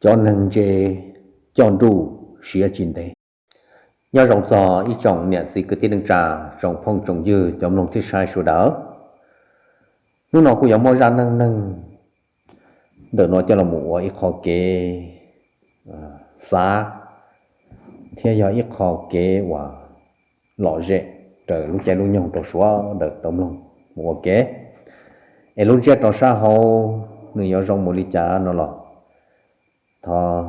cov neeg ntse coj nruj siav tsis ntev. Nyob zoo txog ib tsoom niam txiv kwv tij neej tsa, tsoom phooj tsoom ywg cov mloog thiab saib sawv daws. Hnub no kuj yuav muab zaj neej neeg ntawm no coj los mus ua ib qho kev xav thiab yog ib qho kev uas lom zem raws lub caij lub nyoog rau sawv daws tau mloog mus ua ke. Es lub ntsiab rau sab hauv nws yuav zoo mus li cas no los thov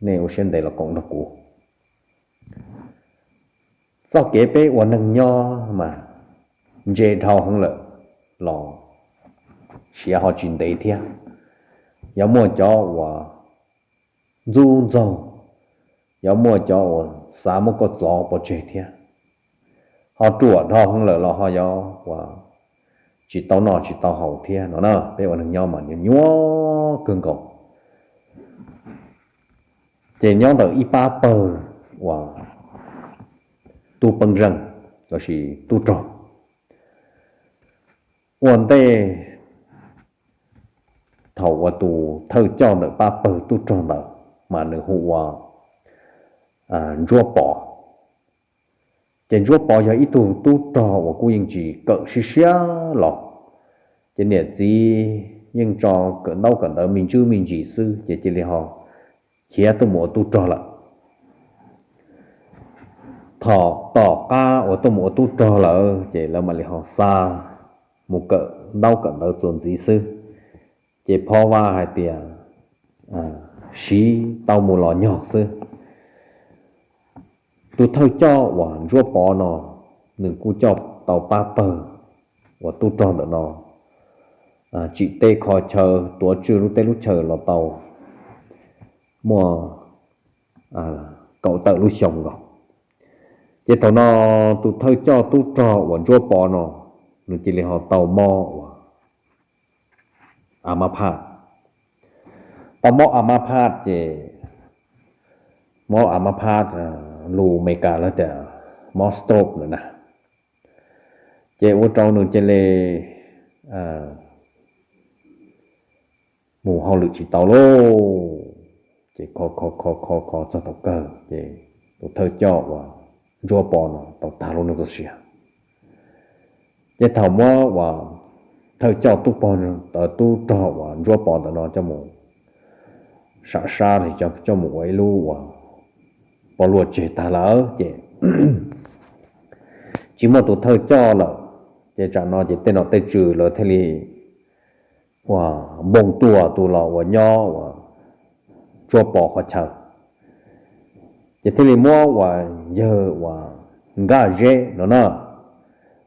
nej ua siab ntev los koom nrog kuv. Txoj kev peb ua neeg nyob mas ntse dhau heev lawm los siav ho tsis ntev thiab. Yuav muaj cov uas ntxub ntxaug, yuav muaj cov uas xav muab koj txov pov tseg thiab. Ho ruam dhau heev lawm los ho yuav uas tsis tau noj tsis tau haus thiab no na. Peb ua neeg nyob mas nyuaj kawg nkaus. Ces nyob ntawm ib pab pawg uas tub peeb zeej lossis tub rog, ua ntej thaum uas tus thawj coj ntawm pab pawg tub rog ntawd mas nws hu ua Ntsuab Pov. Ces Ntsuab Pov yog ib tug tub rog uas kuj yeej tsis kawm siab siab los, ces niam txiv yeej tso kawm ntaub kawm ntawv me ntsis me ntsis xwb ces cia li ho khiav tuaj mus ua tub rog lawm. Thaum tom qab uas tuaj mus ua tub rog lawm ces lawv mam li ho xa mus kawm ntaub kawm ntawv txuas ntxiv xwb, ces phob vab hais tias siv tau mus los nyog xwb. Tus thawj coj uas Ntsuab Pov no, nws kuj coj tau pab pawg uas tub rog ntawm no tsim teb kho chaw, tuav tswj lub teb lub chaw los tau muaj kaum tawm lub xyoo nkaus. Ces thaum no tus thawj coj tub rog uas Ntsuab Pov no, nws cia li ho tau mob uas a ma phaj. Tau mob a ma phaj ces, mob a ma phaj lus Meskas lawv tias mob stroke lawm na. Ces ua rau nws cia li mus hauj lwm tsis tau lauj. Ces kho kho kho kho kho txog thaum kawg ces tus thawj coj uas Ntsuab Pov no tau tag lub neej txoj sia. Ces thaum muab uas thawj coj tub rog uas Ntsuab Pov ntawm no coj mus sam sab los coj mus ua ib lub uas pov luaj tseg tag lawm ces tsis muaj tus thawj coj lawm. Ces tsam no ces tej nom tej tswv lawv thiaj li uas npoo tuaj tus los uas nyob uas Ntsuab Pov qhov chaw, ces thiaj li muab uas yawg uas Nkaj Zeb no na.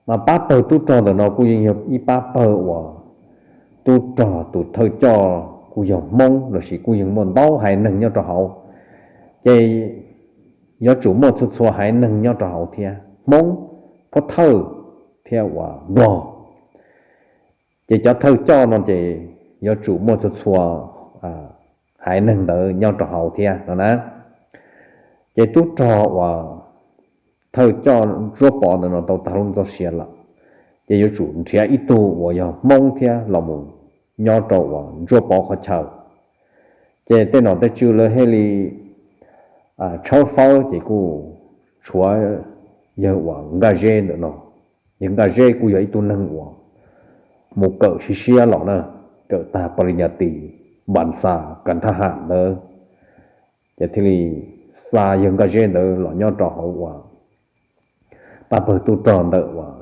Mas pab pawg tub rog ntawm no kuj yeej yog ib pab pawg uas tub rog tus thawj coj kuj yog Hmoob lossis kuj yeej muaj ntau haiv neeg nyob rau hauv. Ces yuav tsum muaj txhua txhua haiv neeg nyob rau hauv thiab, Hmoob, Phuab Thawj thiab uas Nplog. Ces cov thawj coj no ces yuav tsum muaj txhua txhua haiv neeg ntawd nyob rau hauv thiab no na. Ces tub rog uas thawj coj Ntsuab Pov ntawm no tau tag lub neej txoj sia lawm, ces yuav tsum nrhiav ib tug uas yog Hmoob thiab los mus nyob rau uas Ntsuab Pov qhov chaw. Ces tej nom tej tswv lawv thiaj li tshawb fawb ces kuj tshuav yawg uas Nkaj Zeb ntawm no. Yawg Nkaj Zeb kuj yog ib tug neeg uas mus kawm siab siab los na, kawm tag palinyati, npas xas, kas thaj ham ntawd, ces thiaj li xa yawg Nkaj Zeb ntawd los nyob rau hauv uas pab pawg tub rog ntawm uas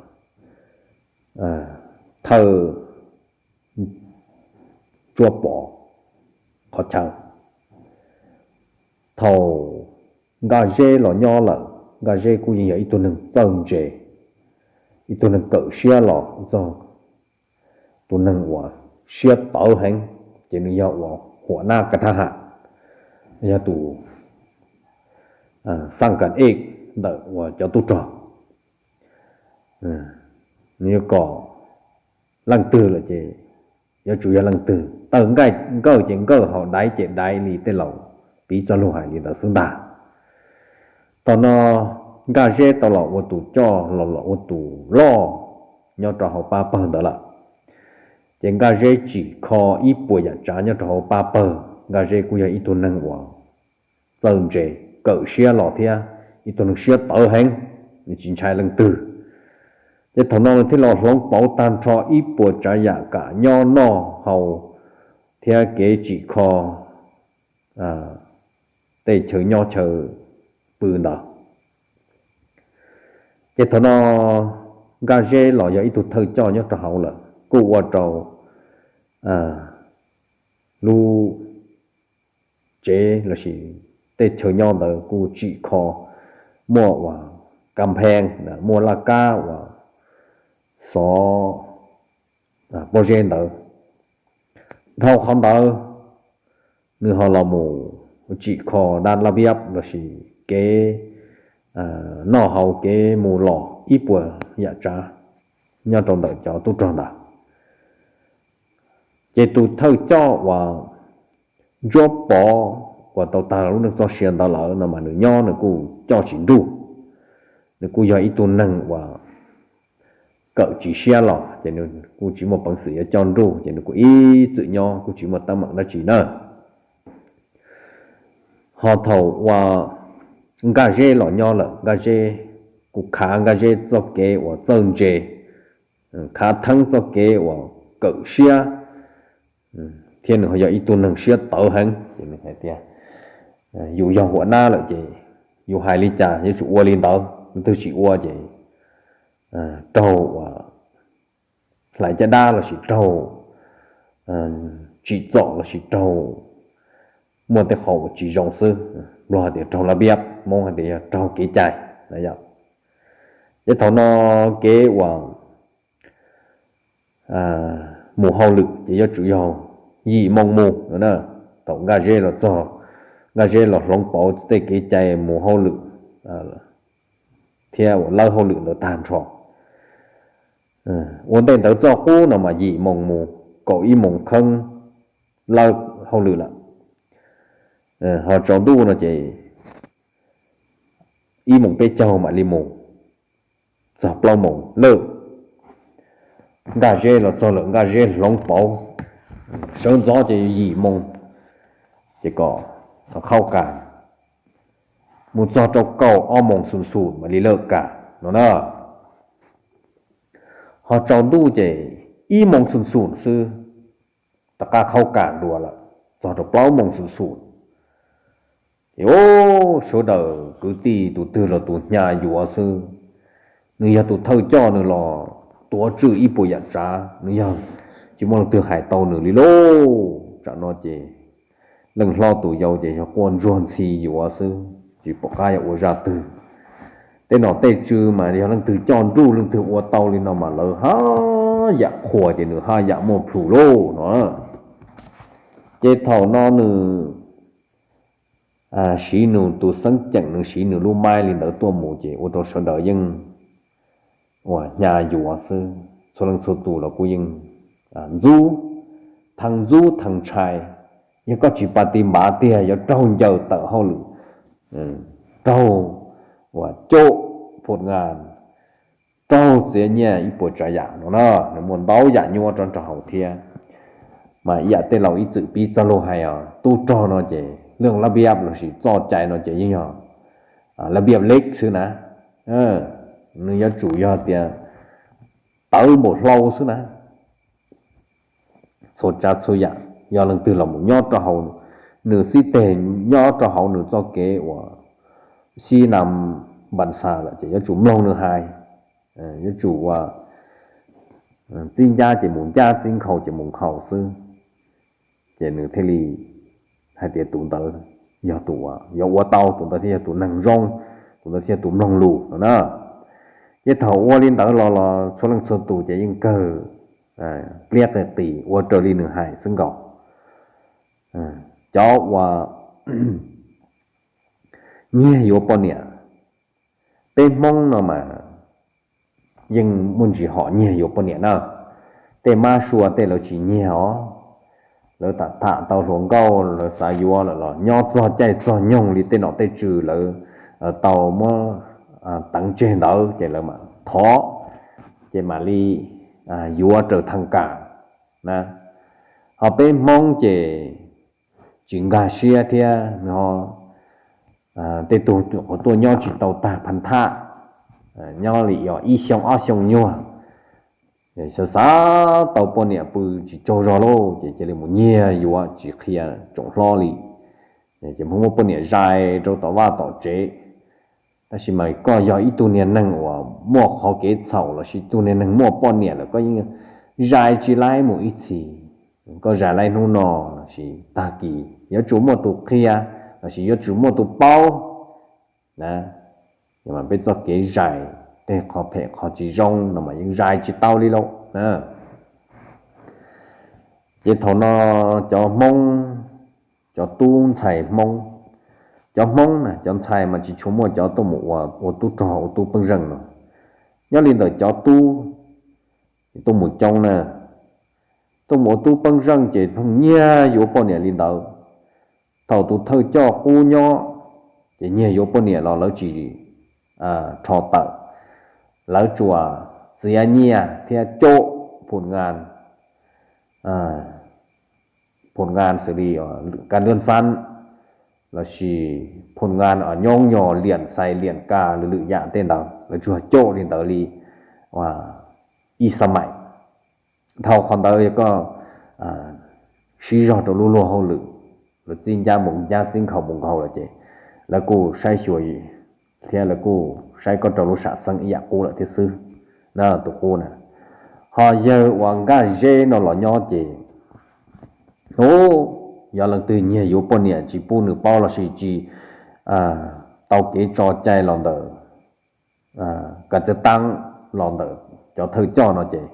thawj Ntsuab Pov qhov chaw. Thaum Nkaj Zeb los nyob lawm, Nkaj Zeb kuj yeej yog ib tug neeg txawj ntse, ib tug neeg kawm siab los txog tus neeg uas siab tawv heev, ces nws yog uas huam nab kas thaj ham, yog tus xaj kas ej ntawm uas cov tub rog. Nws yuav kom leej twg lawm ces yuav tsum yog leej twg, tawg nkawj ces nkawj, haus daiv ces daiv li tej laus piv txoj lus hais li ntawd xwb ntag. Thaum no Nkaj Zeb tau los ua tus coj los los ua tus loj nyob rau hauv pab pawg ntawd lawm. Ces Nkaj Zeb tsim kho ib puas yam tsav nyob rau hauv pab pawg, Nkaj Zeb kuj yog ib tug neeg uas txawj ntse, kawm siab los thiab ib tug neeg siab tawv heev, nws tsis ntshai leej twg. Ces thaum no nws thiaj los hloov pauv tag nrho ib puas tsav yam kam nyob noj haus thiab kev tsim kho tej chaw nyob chaw pw ntawd. Ces thaum no Nkaj Zeb los yog ib tug thawj coj nyob rau hauv lawm, kuj ua rau lub tsev lossis tej chaw nyob ntawd kuj tsim kho, muaj uas kas phees, muaj laj kab uas xov pob zeb ntawd. Dhau qhov ntawd, nws ho los mus tsim kho dab laj viab lossis kev noj haus kev mus los ib puas yam tsav nyob rau ntawm cov tub rog ntawd. Ces tus thawj coj uas Ntsuab Pov uas tau tag lub neej txoj sia ntawd lawm no mas nws nyob nws kuj coj tsis nruj. Nws kuj yog ib tug neeg uas kawm tsis siab los ces nws kuj tsis muaj peev xwm yuav coj nruj, ces nws kuj ib txwm nyob kuj tsis muaj teeb meem dab tsi na. Ho thaum uas Nkaj Zeb los nyob lawm, Nkaj Zeb kuj khav Nkaj Zeb txoj kev uas txawj ntse, khav theeb txoj kev uas kawm siab, thiab nws ho yog ib tug neeg siab tawv heev ces nws hais tias yus yog huam nab lawm ces yus hais li cas yuav tsum ua li ntawd, leej twg tsis ua ces raug uas hlais caj dab lossis raug tsim txom lossis raug muaj tej qhov uas tsis zoo xwb. Nplog hais tias raug laj viab, Hmoob hais tias yog raug kev cai na yom. Ces thaum no kev uas mus hauj lwm ces yuav tsum yog yim moo mus no na. Thaum Nkaj Zeb los txog, Nkaj Zeb los hloov pauv tej kev cai mus hauj lwm thiab uas lawb hauj lwm ntawd tag nrho. Ua ntej ntawd txoj qub no mas yim moo mus, kaum ib moo kheeb lawb hauj lwm lawm. Ho tsaus ntuj no ces ib moo peb caug mam li mus, txog plaub moo lawm. Nkaj Zeb los txog lawm, Nkaj Zeb hloov pauv, sawv ntxov ces yim moo ces kom qhaub kas, mus txog rau kaum ob moo xu xu mam li lawb kas no na. Ho tsaus ntuj ces ib moo xu xu xwb, rov qab qhaub kas dua lawm, txog rau plaub moo xu xu. Ces sawv daws kwv tij tus twg los tus hnyav yuav xwb. Nws yog tus thawj coj, nws los tuav tswj ib puas yam tsav, nws yog tsis muaj leej twg hais tau nws li lauj. Tsam no ces leej hlob tus yau ces yog quaj ntsuag ntxhi yuav xwb, tsis pom qab yuav ua zaj twg. Tej nom tej tswv mas yog leej twg coj nruj leej twg ua tau li no mas lawv haj yam qhuas ces nws haj yam muaj plhus lauj no. Ces thaum no nws siv nws tus xeeb ceem, nws siv nws lub maib li ntawd tuaj mus ces ua rau sawv daws yeej uas hnyav yuav xwb. Txhua leej txhua tus los kuj yeej ntxub, thee ntxub thee ntshai. Yog koj tsis pa ti npav tiag yuav raug ncaws tawm hauj lwm, raug uas coj phum ngas, raug txiav nyiaj ib puas tsav yam no na. Nws muaj ntau yam nyuaj rov rau hauv thiab. Mas yam tej laus ib txwm pib txoj lus hais os, tub rog no ces leej lab viab lossis txoj cai no ces yeej yog lab viab leb xwb na. Nws yuav tsum yog tias tawv npaum hlau xwb na. Txhua tsav txhua yam yog leej twg los mus nyob rau hauv, nws xib teg nyob rau hauv nws txoj kev uas xib nam npas xas lawm ces yuav tsum mloog nws hais, yuav tsum ua txib ncab ces mus ncab, txib nkhaus ces mus nkhaus xwb. Ces nws thiaj li hais tias tus ntawd yog tus uas yuav ua tau, tus ntawd thiaj yog tus neeg zoo, tus ntawd thiaj yog tus mloog lus no na. Ces thaum ua li ntawd los los txhua leej txhua tus ces yeej kawg pliab qis ua raws li nws hais xwb nkaus. Cov uas nyiag yuav poj niam, peb Hmoob no mas yeej muaj ntsis hom nyiag yuav poj niam na. Tej mab sua tej lawv tsis nyiag os, lawv tham tham tau hluas nkauj lawv xav yuav lawm los nyob txog caij txog nyoog li tej nom tej tswv lawv tau muab teev tseg ntawd ces lawv mam thov, ces mam li yuav raws thaj kam na. Ho peb Hmoob ces tsis nkag siab thiab nws ho tej tug qhuav tuaj nyob tsis tau tag phav thaj, nyob li yog ib xyoo ob xyoo nyuag, xav xav tau poj niam pw tsis tsaug zog lauj, ces cia li mus nyiag yuav tsis qhia tsoom hlob li. Ces muab poj niam zais rau tom vaj tom tsev. Tab sis mas koj yog ib tug niag neeg uas muaj qhov kev txhaum lossis tug niag neeg muaj poj niam lawm koj yeej zais tsis laib mus ib txhis. Koj zais laib hnub no lossis tag kis yuav tsum muaj tus qhia lossis yuav tsum muaj tus paub na. Peb txoj kev zais tej qhov phem qhov tsis zoo no mas yeej zais tsis tau li lauj. Ces thaum no cov Hmoob, cov tub ntxhais Hmoob, cov Hmoob na cov ntxhais mas tsis tshua muaj cov tuaj mus ua tub rog ua tub pej xeem no. Nyob li ntawm cov tub tuaj mus coob na, tuaj mus ua tub pej xeem ces pheej nyiag yuav poj niam li ntawd. Thaum tus thawj coj qub nyob ces nyiag yuav poj niam los lawv tsis rho tawm, lawv tsuas txiav nyiaj thiab coj phum ngas, phum ngas xws li kas lwaj xab lossis phum ngas nyob nyog liam xais liam kas lwm lwm yam tej ntawd lawv tsuas coj li ntawd li ib xab mais. Dhau qhov ntawd yog koj siv zog rau lub luag hauj lwm, lawv txib ncab mus ncab txib nkhaus mus nkhaus lawm ces lawv kuj saib xyuas thiab lawv kuj saib koj rau lub sam xeeb ib yam qub lawm thiab xwb na tus qub na. Ho yawg uas nkaj zeb no los nyob ces, ub, yog leej twg nyiag yuav poj niam tsis pub nws paub lossis tsis tau kev tso cai los ntawm kav txawj taab los ntawm cov thawj coj no ces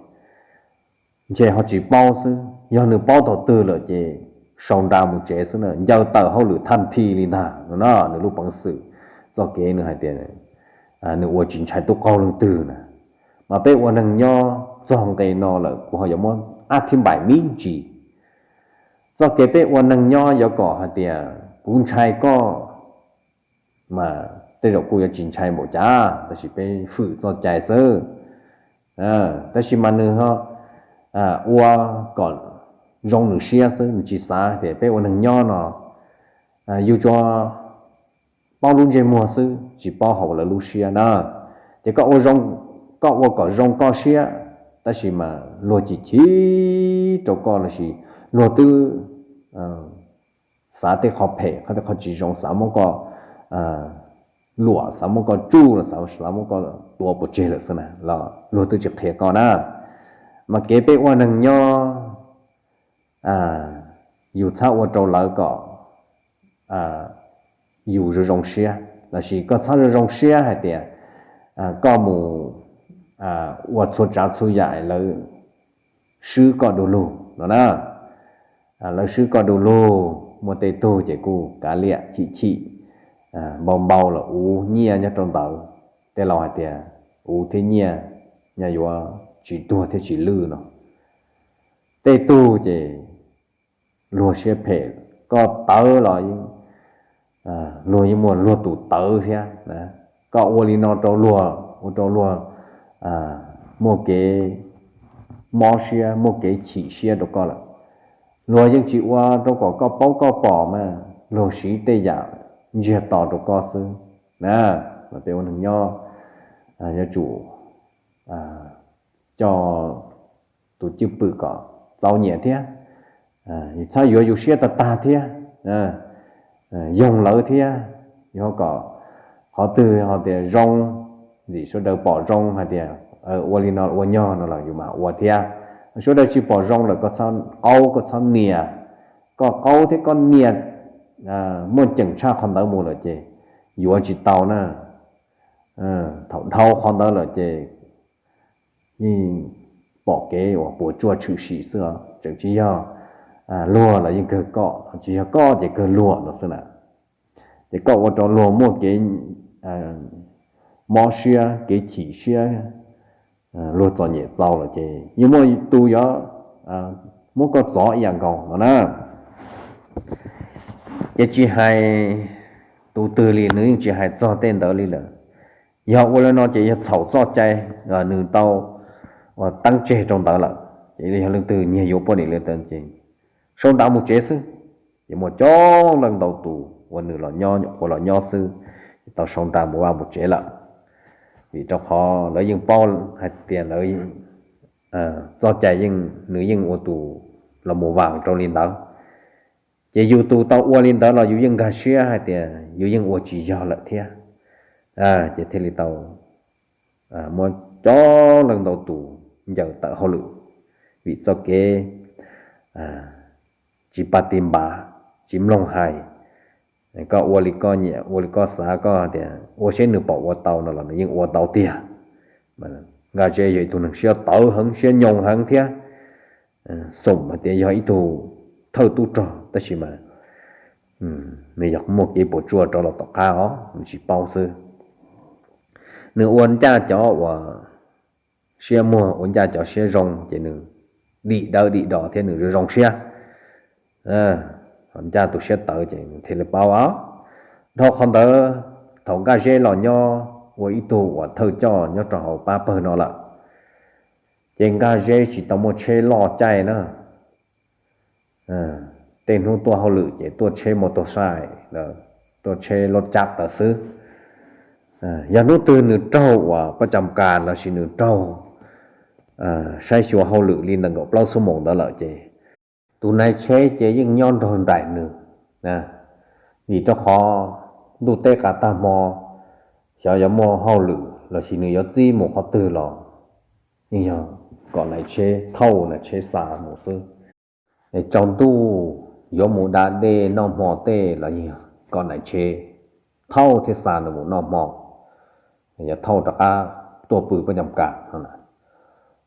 ntshe ho tsis paub xwb, yog nws paub thaum twg lawm ces sau nra mus tsev xwb na, ncaws tawm hauj lwm thaj thi li ntag no na. Nws lub peev xwm txoj kev nws hais tias nws ua tsis ntshai tub qaug leej twg na. Mas peb ua neeg nyob txog nqe no lawm kuv ho yuav muab ab thib npaim me ntsis. Txoj kev peb ua neeg nyob yuav kom hais tias kuv ntshai koj mas tej zaum kuj yuav tsis ntshai npaum cas, tab sis peb fwm txoj cai xwb. Tab sis mas nws ua kom zoo nws siab xwb, nws tsis xav tias peb ua neeg nyob no yus tsuas paub lub ntsej muag xwb tsis paub hauv lawv lub siab na. Ces koj ua zoo, koj ua kom zoo koj siab, tab sis mas luag chim chim rau koj lossis luag twb xav tej qhov phem, qhov tej qhov tsis zoo, xav muab koj luam, xav muab koj tsuj los xav muab koj tua pov tseg lawm xwb na los luag twb tsis qhia koj na. Mas kev peb ua neeg nyob yus txhob ua rau lawv kom yus zoo zoo siab, lossis koj txhob zoo zoo siab hais tias koj mus ua txhua tsav txhua yam lawv swb koj du lug no na. Lawv swb koj du lug, muaj tej tug ces kuj kav liam chim chim, npau npau los uv nyiaj nyob rau ntawd. Tej laus hais tias uv thiab nyiaj nyob yuav tsis tuag thiab tsis lwj no. Tej tug ces luag siab phem, koj tawv los luag yeej muaj luag tus tawv thiab. Koj ua li no rau luag, ua rau luag muaj kev mob siab, muaj kev chim siab rau koj lawm. Luag yeej tsis ua rau kom koj paub koj pom mas luag siv tej yam ntsiag to rau koj xwb na. Mas peb ua neeg nyob yuav tsum coj tus cwj pwm kom txaus nyiam thiab, txhob yuav yus siab tag tag thiab, yoog lawv thiab. Yog kom qhov twg ho tias zoo, ntxim sawv daws pom zoo hais tias ua li no ua nyog no los yus mam ua thiab. Sawv daws tsis pom zoo lawm koj txhob qaub koj txhob nias, koj qaub thiab koj nias muaj ceem tshaj qhov ntawd mus lawm ces yuav tsis tau na. Thaum dhau qhov ntawd lawm ces yeej pom kev uas puas tsuaj tshwm sim xwb os, tseem tsis yog luag los yeej kawg koj, tsis yog koj ces kawg luag no xwb na. Ces koj ua rau luag muaj kev mob siab, kev chim siab, luag txom nyem txaus lawm ces yeej muaj tus yuav muab koj txov ib yam nkaus no na. Ces tsis hais tus twg li, nws yeej tsis hais txog tej ntawd li lawm. Yog ua li no ces yog txhaum txoj cai, nws tau teeb tseg rau ntawd lawm. Ces yog leej twg nyiag yuav poj niam li ntawd ces sau nra mus tsev xwb. Ces muaj coob leej ntau tus uas nws los nyob, nyuam qhuav los nyob xwb, tau sau nra mus vaj mus tsev lawm. Vim rau qhov lawv yeej paub hais tias lawv txoj cai yeej, nws yeej ua tus los mus vam rau li ntawd. Ces yus tus tau ua li ntawd los yus yeej nkag siab hais tias yus yeej ua tsis yog lawm thiab. Ces thiaj li tau muab coob leej ntau tus ncaws tawm hauj lwm, vim txoj kev tsis pab ti npav, tsis mloog hais. Koj ua li koj nyiam, ua li koj xav, koj tias ua seb nws pom ua tau no los nws yeej ua tau tiag. Nkaj Zeb yog ib tug neeg siab tawv heev, siab nyoos heev thiab. Xoom hais tias yog ib tug thawj tub rog tab sis mas nws yog muaj kev puas tsuaj rov los tom qab os, nws tsis paub xwb. Nws ua ncaj cov uas siab muag, ua ncaj cov siab zoo, ces nws dim dawb dim do thiab nws zoo zoo siab. Ncaj tus siab tawv ces nws thiaj li paub os. Dhau qhov ntawd, thaum Nkaj Zeb los nyob ua ib tug uas thawj coj nyob rau hauv pab pawg no lawm, ces Nkaj Zeb tsis tau muaj tsheb loj caij na. Tej hnub tuaj hauj lwm ces tuaj tsheb mos tos sai, tuaj tsheb loj cab tawm xwb. Yog hnub twg nws raug uas pab cam kas lossis nws raug saib xyuas hauj lwm li ntawm nkaum plaub xuab moos ntawd lawm ces tus naiv tsheb ces yeej nyob nrog nraim nws. Vim rau qhov ntuj teb qas tag hmo, xyov yuav muaj hauj lwm lossis nws yuav txib mus qhov twg los yeej yog kom naiv tsheb thauj naiv tsheb xa mus xwb. Tsaus ntuj yuav mus da dej noj hmo tej los yeej yog kom naiv tsheb thauj thiab xa nws mus noj hmo, yuav thauj rov qab tuaj pw pab cam kas.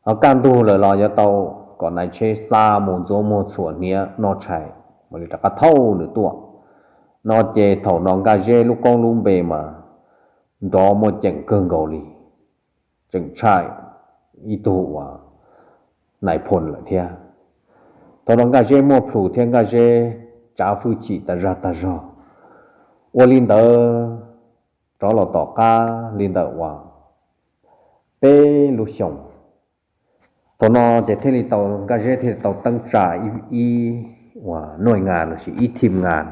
Ho kaj ntug lawm los yuav tau kom naiv tsheb xa mus ntxuav muag txhuam hniav noj tshais, mam li rov qab thauj nws tuaj. No ces thaum no Nkaj Zeb lub koob lub npe mas nrov muaj ceem kawg nkaus li, tseem tshaj ib tug uas naiv phoo lawm thiab. Thaum no Nkaj Zeb muaj plhus thiab Nkaj Zeb tsav hwj chim tas zog tas zog. Ua li ntawd rov los tom qab li ntawm uas peb lub xyoos. Thaum no ces thiaj li tau, Nkaj Zeb thiaj li tau teeb tsa ib uas nuj ngas lossis ib thim ngas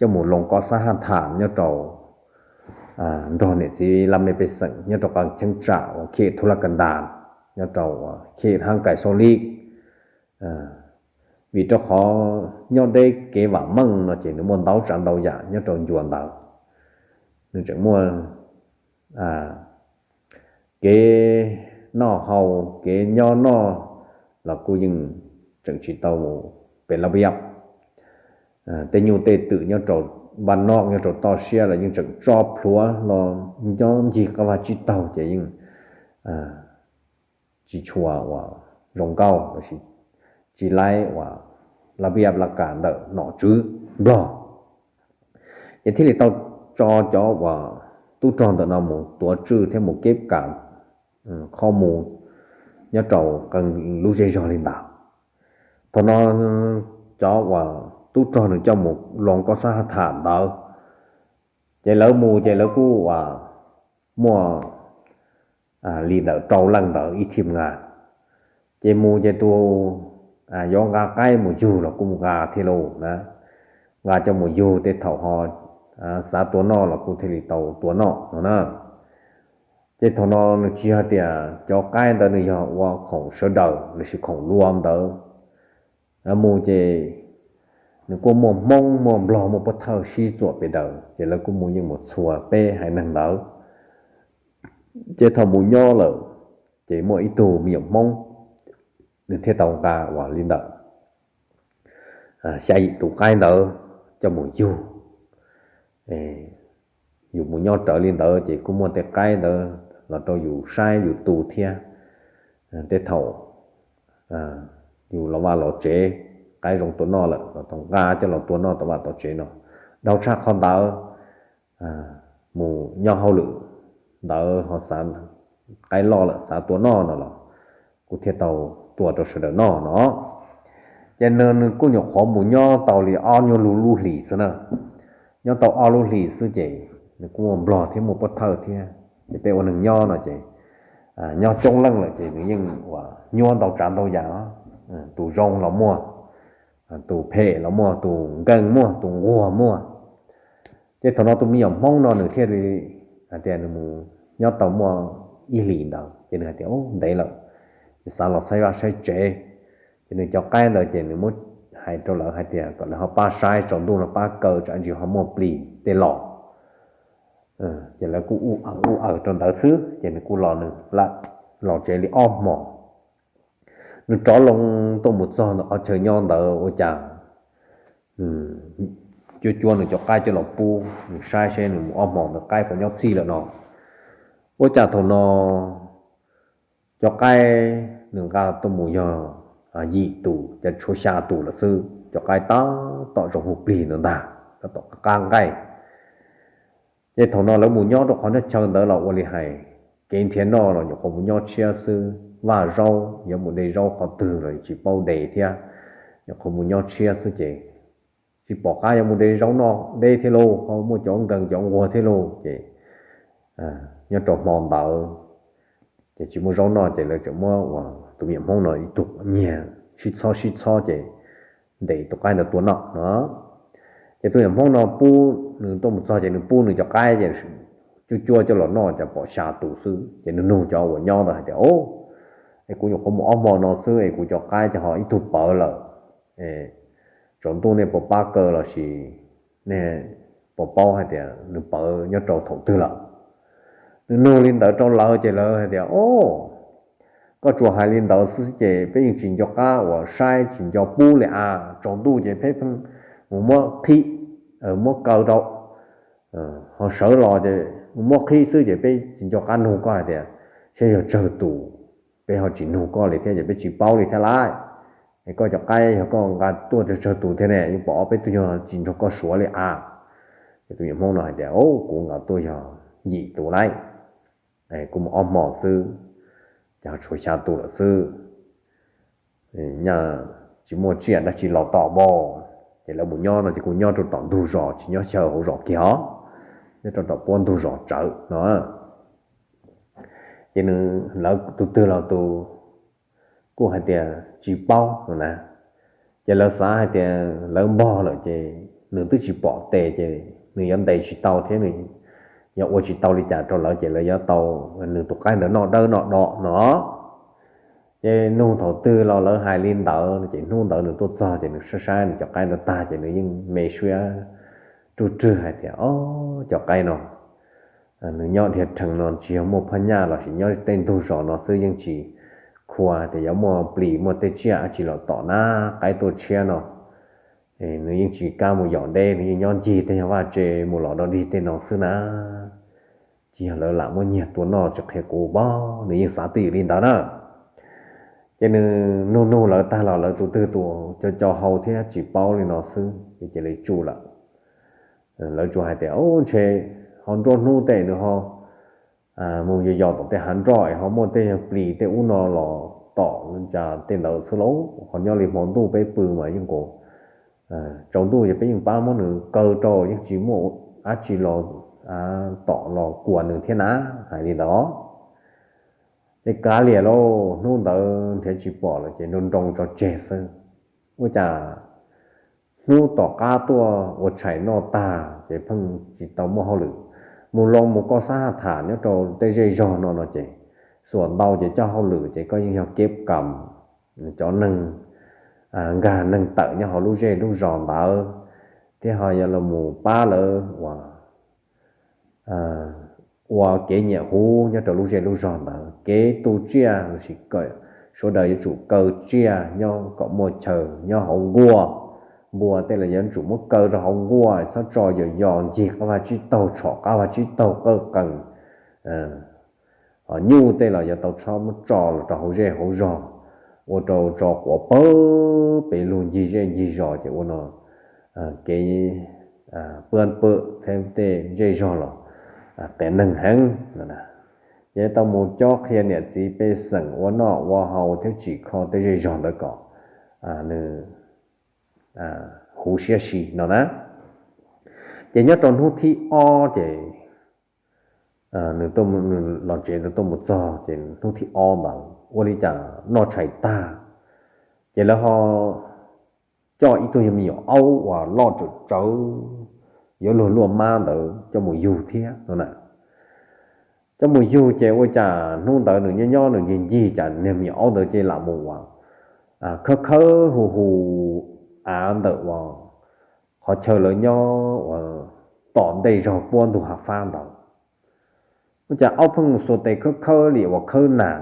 coj mus loo koj xab haj tham nyob rau nrog niam txiv laj mej pej xeem nyob rau qee cheeb tsam uas khej Thub Laj Ka Ntas, nyob rau uas khej Hab Kais Xauj Lis. Vim rau qhov nyob deb kev vam meej no ces nws muaj ntau tsav ntau yam nyob rau ncua ntawd. Nws tseem muaj kev noj haus, kev nyob noj los kuj yeej tseem tsis tau pem laj viab. Tej nyuj tej twm nyob rau npaj noj nyob rau toj siab los yeej tseem tso plhuav los nyob ncig qab vaj tsib taug ces yeej tsis tshua uas zoo nkauj lossis tsis laib uas laj viab laj kam ntawm nom tswv Nplog. Ces thiaj li tau tso cov uas tub rog ntawm no mus tuav tswj thiab mus keb kam qhov mus nyob rau qee lub zej zog li ntawd. Thaum no cov uas tub rog nws coj mus loo koj xab haj tham ntawd, ces lawv mus ces lawv kuj uas muaj li ntawm rau leej ntawd ib thim ngas. Ces mus ces tus yuav nqa qaib mus yug los kuj mus nqa thiaj lauj na, nqa coj mus yug tej thaum ho xav tua noj los kuj thiaj li tau tua noj no na. Ces thaum no nws tsis yog tias cov qaib ntawd nws yog ua khoom sawv daws lossis khoom lua ntawd. Mus ces nws kuj muaj Hmoob muaj Nplog muaj Pub Thawj sib txuam pem daws ces lawv kuj mus yeej mus txhua peb haiv neeg ntawd. Ces thaum mus nyob lawm ces muaj ib tug me nyuam Hmoob, nws thiaj tau nqa uas li ntawm xya yim tus qaib ntawd coj mus yug. Yus mus nyob rawv li ntawd ces kuj muaj tej qaib ntawd los rau yus saib yus tu thiab. Tej thaum yus los vaj los tsev, qaib zoo tua noj lawm los tau nqa coj los tua noj tom vaj tom tsev no. Dhau tshaj qhov ntawd, mus nyob hauj lwm ntawd ho xav, qaib loj lawm xav tua noj no los kuj thiaj tau tua rau sawv daws noj no. Ces nws kuj nyuam qhuav mus nyob tau li ob nyuag lub lub hlis xwb na. Nyob tau ob lub hlis xwb ces nws kuj muaj Nplog thiab muaj Pub Thawj thiab, ces peb ua neeg nyob no ces nyob coob leej lawm ces nws yeej uas nyuaj ntau tsav ntau yam. Tus zoo los muaj, tus phem los muaj, tus nkeeg muaj, tus nquag muaj. Ces thaum no tus me nyuam Hmoob no nws thiaj li hais tias nws mus nyob tau muaj ib hlis ntawd ces nws hais tias, Ub, ntev lawm, xav los saib vaj saib tsev. Ces nws cov qaib ntawd ces nws muab hais rau lawv hais tias kom lawv ho pab saib, tsaus ntuj no pab kaw, tsam ntsis ho muaj plis tej los. Ces lawv kuj ua aws ua aws rau ntawd xwb ces nws kuj los nws lawm, los tsev li ob hmos. Nws rov loo tuaj mus txog ntawm qhov chaw nyob ntawd ua cas nws cuab cuab nws cov qaib coj los pub nws saib seb nws mus ob hmos ntawd qaib puas nyob txhij lawm no. Ua cas thaum no cov qaib nws nqa tuaj mus yog yim tus, ces tshuav xya tus lawm xwb, cov qaib tab tom zoo hu plig ntawd ntag, tab tom qab nqaij. Ces thaum no lawv mus nyob rau qhov nyob chaw ntawd los ua li hais kev nrhiav noj los nyuam qhuav mus nyob tshiab xwb, vaj zaub yuav mus de zaub qhov twg los tsis paub de thiab, nyuam qhuav mus nyob tshiab xwb ces tsis pom qab yuav mus de zaub noj deb thiab lauj, ho muaj cov nkeeg cov nquag thiab lauj ces nyob rau hmo ntawd ces tsis muaj zaub noj ces lawv tseem muab tus me nyuam Hmoob no ib tug nyiag sib txhob sib txhob ces ntes tus qaib ntawd tua noj no. Ces tus me nyuam Hmoob no pub nws tuaj mus txog ces nws pub nws cov qaib ces cuab cuab coj los noj ces pom xya tus xwb ces nws nug cov uas nyob ntawd hais tias, Ub, es kuv nyuam qhuav mus ob hmo no xwb es kuv cov qaib ces ho ib tug pawv lawm, tsaus ntuj nej puas pab kaw los sis nej puas paub hais tias nws pawv nyob rau thaum twg lawm? Nws nug li ntawd rau lawv ces lawv hais tias, Ub, koj tsuas hais li ntawd xwb ces peb yeej tsis nco qab uas saib, tsis nco pub li a. Tsaus ntuj ces peb pheej mus muab qhib, muab kaw rau, ho sawv los ces mus muab qhib xwb ces peb tsis nco qab nug koj hais tias saib yog tsawg tus, peb ho tsis nug koj li thiab ces peb tsis paub li thiab lauj. Es koj cov qaib yog koj nqa tuaj tsawg tus thiab ne, yeej pom ob peb tug nyuag tsis nrog koj suav li a. Ces tus me nyuam Hmoob no hais tias, Kuv nqa tuaj yog yim tus lauj, kuv mus ob hmo xwb ces ho tshuav xya tus lawm xwb, nyaj tsis muaj tsiaj dab tsi los tom npau. Ces lawv mus nyob no ces kuj nyob rau tom ntug zos, tsis nyob xyaw hauv zos kiag os, nyob rau tom puab ntug zos tsawv no. Ces nws, lawv tus twg los tus kuj hais tias tsis paub no na. Ces lawv xav hais tias lawv npog lawm ces nws twb tsis pom tes ces nws yuav ntes tsis tau thiab nws yuav ua tsis tau li cas rau lawv ces lawv yuav tau nws tus qaib ntawd noj dawb noj do no. Ces nug thaum twg los lawv hais li ntawd ces hnub ntawd nws tuaj txog ces nws saib saib nws cov qaib ntawd tag ces nws yeej me suab ruj rwg hais tias, Ob, cov qaib no nws nyob dhia rhees no tsis yog muaj phaj nyaj los sis nyob tej ntug zos no xwb yeej tsis khuas tias yuav muaj plis muaj tej tsiaj dab tsi los tom na. Qaib tuaj tshiab no nws yeej tsis kam mus yos deb, nws yeej nyob ncig tej nyuag vaj tse mus los dog dig tej no xwb na. Tsis yog lawv lam muab nyiag tua noj tsis qhia kuv pob, nws yeej xav twj ywm li ntawd na. Ces nws nug nug lawv tag los lawv tus twg tus co co hau thiab tsis paub li no xwb ces cia li tsum lawm. Lawv tsuas hais tias, Ub, ntshe ho nruab hnub tej nws ho mus yos yos tom tej hav nroj es ho muaj tej plis tej ub no los tom cas tej ntawd xwb lauj. Ho nyob li hmo ntuj peb pw mas yeej kaus, tsaus ntuj ces peb yeej pab muab nws kaw rau, yeej tsis muaj dab tsi los tom los kuas nws thiab na. Hais li ntawd ces kav liam lauj, hnub ntawd nrhiav tsis pom lawm ces nroo nroo tso tseg xwb. Ua cas hnub tom qab tuaj ua tshais noj tag ces pheej tsis tau muaj hauj lwm. Mus loo mus koj xab tham nyob rau tej zej zog no no ces xuas ntau ces coj hauj lwm ces koj yeej yog keb kam cov neeg nkag neeg tawm nyob hauv lub zej lub zos ntawd, thiab ho yog los mus pab lawv ua kev nyiam huv nyob rau lub zej lub zog ntawd, kev tu tsiaj los sis sawv daws yuav tsum kaw tsiaj nyob kom muaj chaw nyob hauv nkuaj. Npua tej los yuav tsum muab kaw rau hauv nkuaj, txhob tso yos yos ncig qab vaj tsib taug, tshom qab vaj tsib taug qawj qees. Ho nyuj tej los yuav tau txhob muab tso los rau hauv zej hauv zog, ua rau tso quav pawg pes lug ncig zej ncig zos ces ua no kev pab pw thiab tej zej zog los qias neeg heev no. Ces tau mus cob qhia niam txiv pej xeem ua noj ua haus thiab tsim kho tej zej zog ntawd kom nws huv siab si no na. Ces nyob rau hnub thib ob ces nws los tsev ntawd tuaj mus txog ces hnub thib ob ntawd ua li cas noj tshais tag ces lawv ho coj ib tug yog me nyuam aub uas loj tsawv tsawv, yuav luag luaj mab ntawd coj mus yug thiab no na. Coj mus yug ces ua cas hnub ntawd nws nyob nyob nws ncig ncig cas niag me nyuam aub ntawd ces lam mus uas khawb khawb hu hu av ntawm uas qhov chaw lawv nyob uas tom ntej zog puab ntug hav fab ntawd. Ua cas aub pheej xuas tes khawb khawb li uas khawb nas,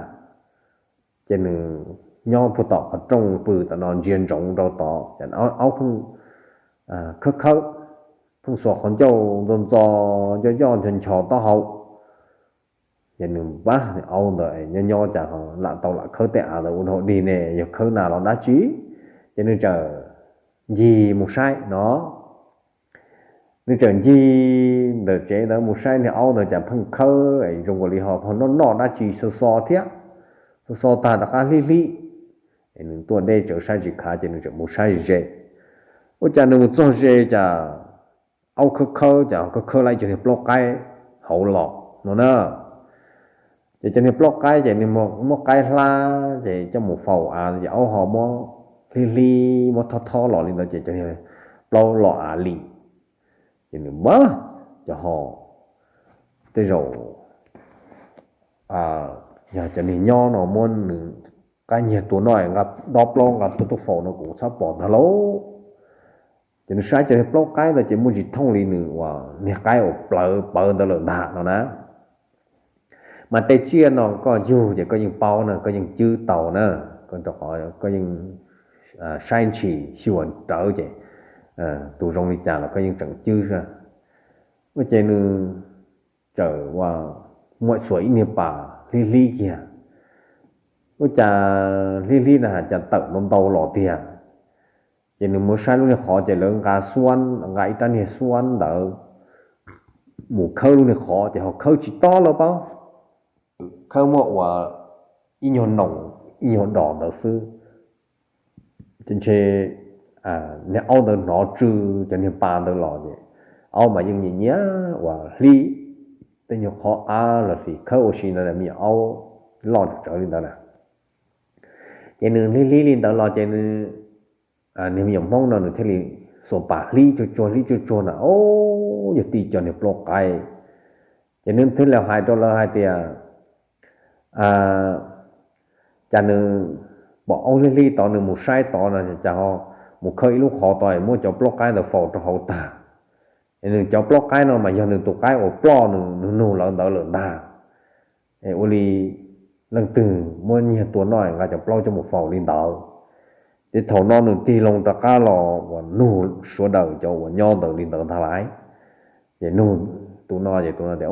ces nws nyob puag tom qhov rooj pw tom no ntsia ntsoov rau tod, ces aub pheej khawb khawb, pheej xuas qhov ncauj ntxo ntxo, yoj yoj ncho ncho taub hau. Ces nws pab aub ntawd nyob nyob cas ho lam tau lam khawb tej av ntawd ua dhau dig ne, yog khawb nas los dab tsi? Ces nws txawm ncig mus saib no. Nws txawm ncig ntawm tsev ntawd mus saib niag aub ntawd cas pheej khawb zoo nkaus li ho noj noj dab tsi xo xo thiab, xo xo tag rov qab hlib hlib. Nws tuaj deb tsawv saib tsis khav ces nws txawm mus saib ze. Ua cas nws mus txog ze cas aub khawb khawb cas khawb khawb lawm cov niag plaub qaib hauv los no na. Ces cov niag plaub qaib ces nws muab qaib hlab ces coj mus faus av ces aub ho muab hlib hlib muab thob thob los li ntawd ces cov niag plaub los av li. Ces nws pab cov ho tej zaum yog cov niag nyob no muab nws qab nyiag tua noj nqa dob plaub nqa tuaj tuaj faus no kuv txhob pom ntag lauj. Ces nws saib cov niag plaub qaib ntawd ces muaj tsis thooj li nws uas niag qaib uas plawv pawv ntawd lawm ntag no na. Mas tej tsiaj no koj yug ces koj yeej paub na, koj yeej cwb tau na, koj yeej saib ntshis xyuas rawv ces tus zoo li cas los koj yeej tseem cwb. Ua ces nws txawm ua muaj xuas ib niag pas hlib hlib kiag. Ua cas hlib hlib na has cas tawm ntau ntau los tiag. Ces nws mus saib lub niag qhov ces lawv nqa xuab, nqa ib rab niag xuab ntawd mus khawb lub niag qhov ces ho khawb tsis tob lawm paub. Khawb muaj ua ib nyuag noos ib nyuag dos ntawd xwb. Ces ntshe niag aub ntawd hnov tsw cov niag pas ntawd los ces aub mas yeej nyiam nyiam uas hlib tej nyuag qhov av los sis khawb ua si ntawd me nyuam aub loj tsawv li ntawd na. Ces nws hlib hlib li ntawd los ces nws, niag me nyuam Hmoob no nws thiaj li xuas pas hlib tsuag tsuag hlib tsuag tsuag na, o, yog tib co niag plaub qaib. Ces nws thiaj li hais rau lawv hais tias, cas nws pom aub hlib hlib tod nws mus saib tod no cas ho mus khawb ib lub qhov tod muab cov plaub qaib ntawd faus rau hauv tag. Es nws cov plaub qaib no mas yog nws tus qaib uas ploj nws nug lawv ntawd lawm ntag. Es ua li leej twg muab nyiag tua noj nqa cov plaub coj mus faus li ntawd. Ces thaum no nws tig loo rov qab los uas nug sawv daws cov uas nyob ntawd li ntawd ntag lauj. Ces nug tus no ces tus no tias,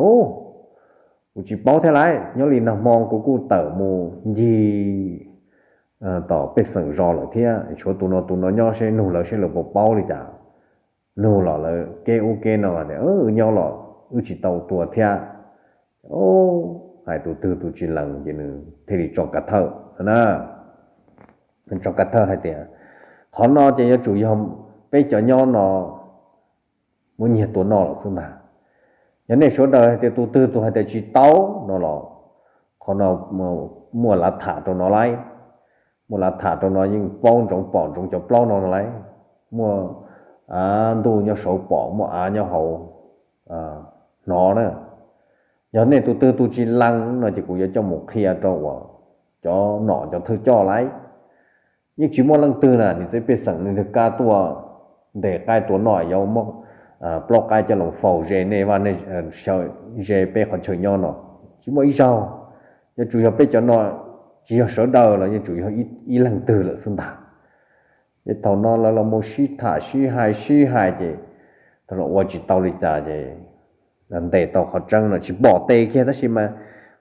kuv tsis paub thiab lauj, nyob li nag hmo kuv kuj tawm mus ncig tom pej xeem zos lawm thiab, tshuav tus no tus no nyob seb nug lawv seb lawv puas paub li cas. Nug los lawv keb ub keb no tias wb nyob los wb tsis tau tua thiab. Hais tus twg tus tsis lees ces nws thiaj li tso kav thawj na. Tso kav thawj hais tias qhov no ces yuav tsum yog peb cov nyob no muab nyiag tua noj lawm xwb ntag. Yog nej sawv daws hais tias tus twg tus hais tias tsis tau no los qhov no muaj lav tham rau no lauj. Muaj lav tham rau no yeej paub ntsoov pom ntsoov cov plaub no lauj. Muaj av ntuj nyob saud pom muaj av nyob hauv hnov na. Yog nej tus twg tus tsis lees no ces kuv yuav coj mus qhia rau uas cov nom cov thawj coj lauj. Yeej tsis muaj leej twg na, niam txiv pej xeem nws kab tuaj ntes qaib tua noj yuav muab plaub qaib coj los faus ze nej vaj nej, ze peb qhov chaw nyob no. Tsis muaj ib zaug. Yuav tsum yog peb cov no, tsis yog sawv daws los yuav tsum yog ib leeg twg lawm xwb ntag. Ces thaum no lawv los mus sib tham sib hais sib hais ces thaum los ua tsis tau li cas ces ntes tau qhov tseeb no tsis pom tes kiag tab sis mas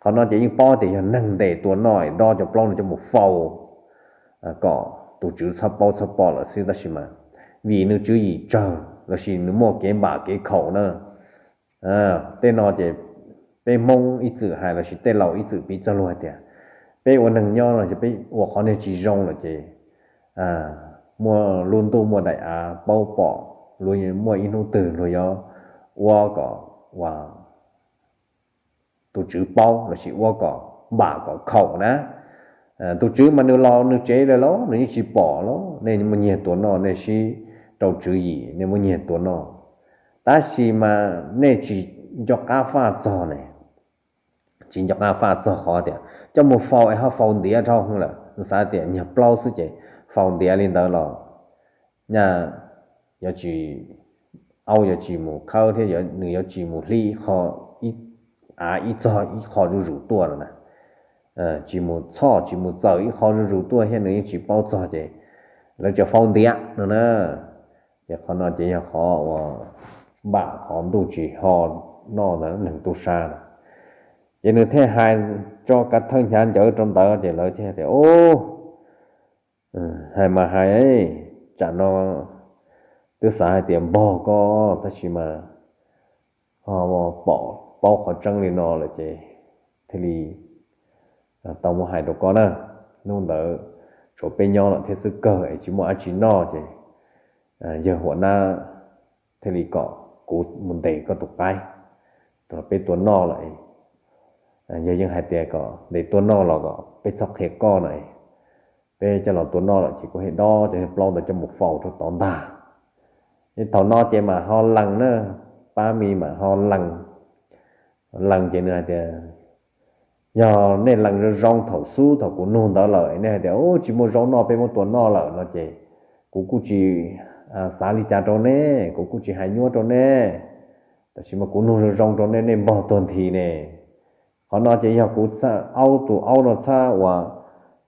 qhov no ces yeej paub tias yog neeg ntes tua noj dob cov plaub no coj mus faus kom tus tswv txhob paub txhob pom lawm xwb tab sis mas vim nws tswv yim tsawg los sis nws muaj kev npam kev khaum na. Tej no ces peb Hmoob ib txwm hais los sis tej laus ib txwm piv txoj lus hais tias peb ua neeg nyob no ces peb ua qhov niag tsis zoo lawm ces muaj lub ntuj muaj daim av paub pom, luag muaj ib hnub twg luag yuav ua kom tus tswv paub los sis ua kom npam kom khaum na. Tus tswv mas nws los nws tsev lawm los nws yeej tsis pom los, nej muaj nyiag tua noj nej sib rau tswv yim nej muaj nyiag tua noj, tab sis mas nej tsis nco qab faj txog ne, tsis nco qab faj txog qhov tias coj mus faus es ho faus ntiav dhau lawm, nws xav tias nyuag plaub xwb ces faus ntiav li ntawd los nyaj yuav tsis, aub yuav tsis mus khawb thiab nws yuav tsis mus hlib ib qho, ib, av ib txog ib qho zuj zus tuaj no na. Tsis mus txhoj tsis mus txawm ib qho zuj zus tuaj thiab nws yeej tsis paub txog ces lawv tseem faus ntiav no na. Ces qhov no ces yog qhov uas npam qhov ntuj tsis ho noj ntawd neeg tub sab na. Ces nws thiaj hais tso kav thawj hnyav ncawv rau ntawd ces lawv thiaj tias, Ub, hais mas hais, tsam no twb xav hais tias npog koj tab sis mas ho pom paub qhov tseeb li no lawm ces thiaj li tau muab hais rau koj na. Hnub ntawd tshuav peb nyob lawm thiab xwb kawg es tsis muaj dab tsi noj ces yawg huam nab thiaj li kom kuv mus ntes koj tus qaib rau peb tua noj lawm. Yawg yeej hais tias kom ntes tua noj los kom peb txhob qhia koj no, peb coj los tua noj lawm ces kuv hais dob cov niag plaub ntawd coj mus faus rau tod ntag. Es thaum no ces mam ho lees na, pab me mam ho lees. Lees ces nws hais tias, yog nej lees zoo zoo thaum xub thaum kuv nug ntawd lawm nej hais tias, Ub, tsis muaj zaub noj peb muab tua noj lawm no ces kuv kuj tsis xav li cas rau nej, kuv kuj tsis hais nyuaj rau nej, tab sis mas kuv nug zoo zoo rau nej, nej npog tuag nthi ne. Qhov no ces yog kuv, aub, tus aub no txhob uas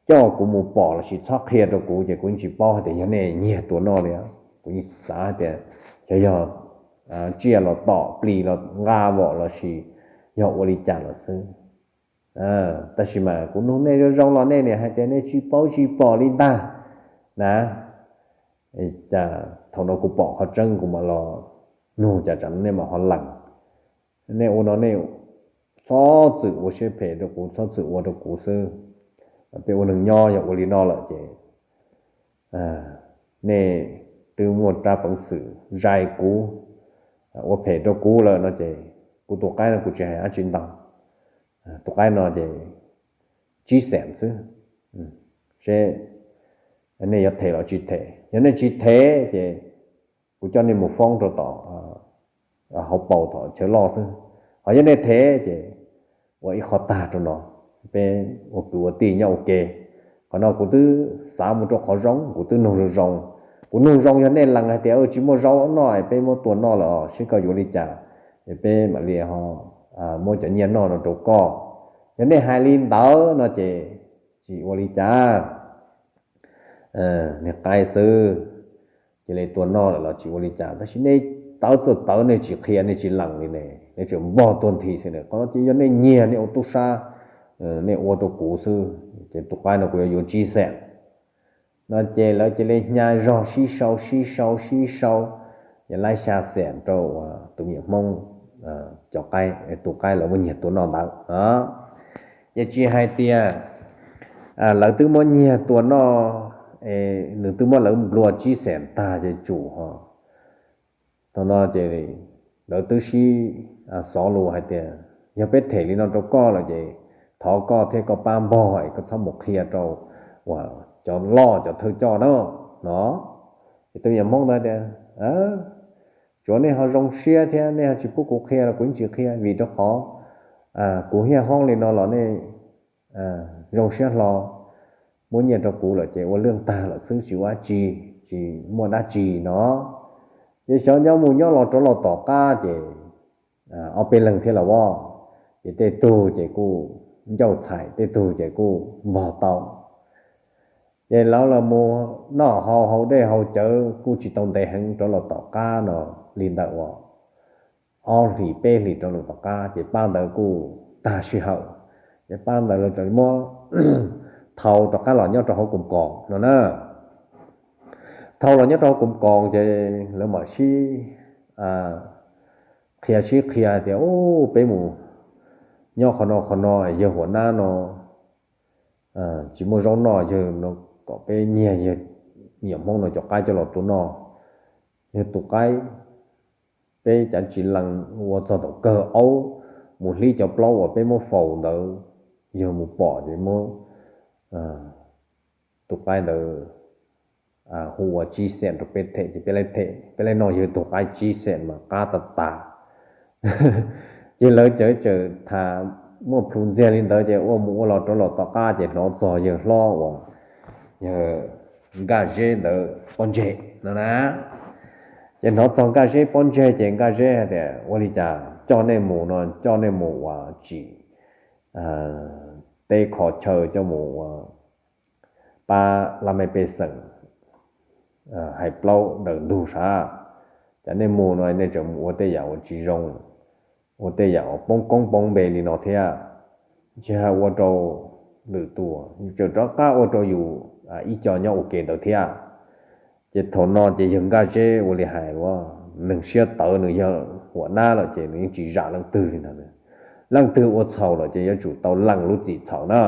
coj kuv mus pom lossis txhob qhia rau kuv ces kuv yeej tsis paub hais tias yog nej nyiag tua noj li. Kuv yeej xav hais tias xyov yog tsiaj los tom plis los nqa vom lossis yog ua li cas lawm xwb. Tab sis mas kuv nug nej zoo zoo los nej niaj hais tias nej tsis paub tsis pom li ntag na. Cas thaum no kuv pom qhov tseeb kuv mam los nug, cas tsam no nej mam ho lees. Nej ua no nej txhob txwm ua siab phem rau kuv, txhob txwm ua rau kuv xwb. Peb ua neeg nyob yog ua li no lawm ces nej twb muaj rab peev xwm zais kuv, ua phem rau kuv lawm no ces kuv tus qaib no kuv tsis hais dab tsi ntau. Tus qaib no ces tsib xees xwb, seb nej yuav them los tsis them. Yog nej tsis them ces kuv coj nej mus foob rau tom hauv paus tom chaw loj xwb. Ho yog nej them ces ua ib qho tag rau no, peb ua kwv ua tij nyob ua ke. Qhov no kuv twb xav mus rau qhov zoo, kuv twb nug zoo zoo. Kuv nug zoo yog nej lees hais tias tsis muaj zaub noj es peb muab tua noj lawm os, seb koj yuav li cas, es peb mam li ho muab cov nyiaj noj no rau koj. Yog nej hais li ntawd no ces tsis ua li cas, niag qaib xwb, cia li tua noj lawm los tsis ua li cas, tab sis nej tawv txawj tawv, nej tsis qhia nej tsis lees li ne, nej tseem npog tuag nthi xwb ne. Qhov no ces yog nej nyiag nej ua tub sab, nej ua rau kuv xwb, ces tus qaib no kuv yuav yuav tsib xees. No ces lawv cia li hnyav zog sib sau sib sau sib sau, ces laib xya xees rau tus me nyuam Hmoob, cov qaib, tus qaib lawv muab nyiag tua noj ntawd. Ces tsis hais tias lawv twb muab nyiag tua noj, nws twb muab lawv nplua tsib xees tag ces tsum ho. Thaum no ces lawv twb sib xov lus hais tias yog peb them li no rau koj lawm ces thov koj thiab koj pab npog es koj txhob mus qhia rau uas cov loj cov thawj coj na, no. Ces tus me nyuam Hmoob ntawd tias, tsuav nej ho zoo siab thiab nej ho tsis pub kuv qhia los kuv yeej tsis qhia, vim rau qhov kuv hiaj hoob li no los nej zoo siab hlo muab nyiaj rau kuv lawm ces ua lwj tag lawm xwb, tsis ua dab tsi, tsis muaj dab tsi no. Ces xyov nyob mus nyob los rov los tom qab ces ob peb leeg thiab los voj, ces tej tug ces kuj ncauj txhais, tej tug ces kuj npog tau. Ces lawv los mus noj haus, haus dej haus cawv kuj tsis tau ntev heev, rov los tom qab no li ntawm uas ob hlis peb hlis rov los tom qab ces pab ntawd kuj tag sij hawm, ces pab ntawd lawv txawm muab thau rov qab los nyob rau hauv koom koos no na. Thau los nyob rau hauv koom koos ces lawv mam sib qhia sib qhia tias, Ub, peb mus nyob qhov no qhov no, yawg huam nab no tsis muaj zaub noj, yawg no kom peb nyiag yawg me nyuam Hmoob no cov qaib coj los tua noj. Yawg tus qaib, peb cav tsis lees ua txog tom kawg aub mus hlib cov plaub uas peb muab faus ntawd, yawg mus pom ces muab tus qaib ntawd hu ua tsib xees rau peb them ces peb laib them, peb laib noj yawg tus qaib tsib xees mas qab tas tas. Ces lawv cawv txawm tham muaj plhus ntxiag li ntawd ces ua mus ua los rov los tom qab ces hnov txog yawg hlob uas yawg Nkaj Zeb ntawd pob ntseg no na. Ces hnov txog Nkaj Zeb pob ntseg ces Nkaj Zeb hais tias ua li cas coj nej mus no, coj nej mus uas tsim teb kho chaw coj mus ua pab laj mej pej xeem hais plaub daws ntug sav. Cas nej mus no nej tseem mus ua tej yam uas tsis zoo, ua tej yam uas poob koob poob npe li no thiab. Tsis hais ua rau lwm tus, tseem rov qab ua rau yus ib co nyob ua ke ntawd thiab. Ces thaum no ces yawg Nkaj Zeb ua li hais ua neeg siab tawv, nws yog huam nab lawm ces nws yeej tsis zam leej twg li ntag. Leej twg ua txhaum lawm ces yuav tsum tau lees lub txim txhaum na.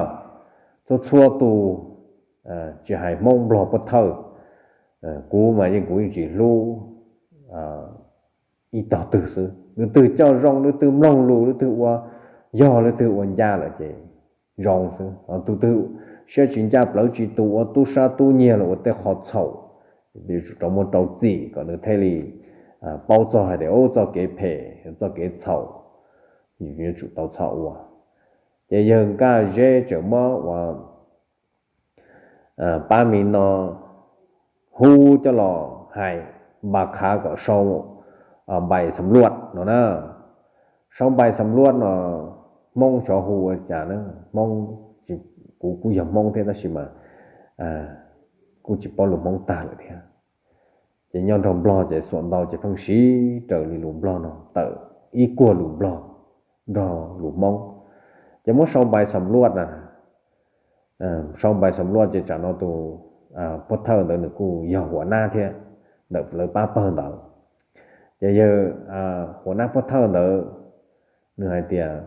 Txhua txhua tus, tsis hais Hmoob Nplog Pub Thawj, kuv mas yeej kuv yeej tsis hlub ib tog twg xwb. Leej twg coj zoo, leej twg mloog lus, leej twg ua yog, leej twg ua ncaj lawm ces zoo xwb. Tus twg siab tsis ncaj plawv tsis tus ua tub sab tub nyiag los ua tej qhov txhaum, rau muaj rau txim kom nws thiaj li paub txog hais tias txoj kev phem txoj kev txhaum yuav tsum tau txhob ua. Ces yawg Nkaj Zeb tseem muab ua pab mi no hu coj los hais npa khav kom sau npais xam luaj no na. Sau npais xam luaj no Hmoob xyov hu ua cas na, Hmoob, kuv kuj yog Hmoob thiab tab sis mas kuj tsis paub lus Hmoob tag lawm thiab. Ces nyob nrog Nplog ces xuam ntau ces pheej siv raws li lus Nplog no tawm ib kuag lus Nplog nrog lus Hmoob. Ces muab sau npais xam luaj na, sau npais xam luaj ces tsam no tus Pub Thawj ntawd nws kuj yog huam nab thiab ntawm lawv pab pawg ntawd. Ces yawg huam nab Pub Thawj ntawd nws hais tias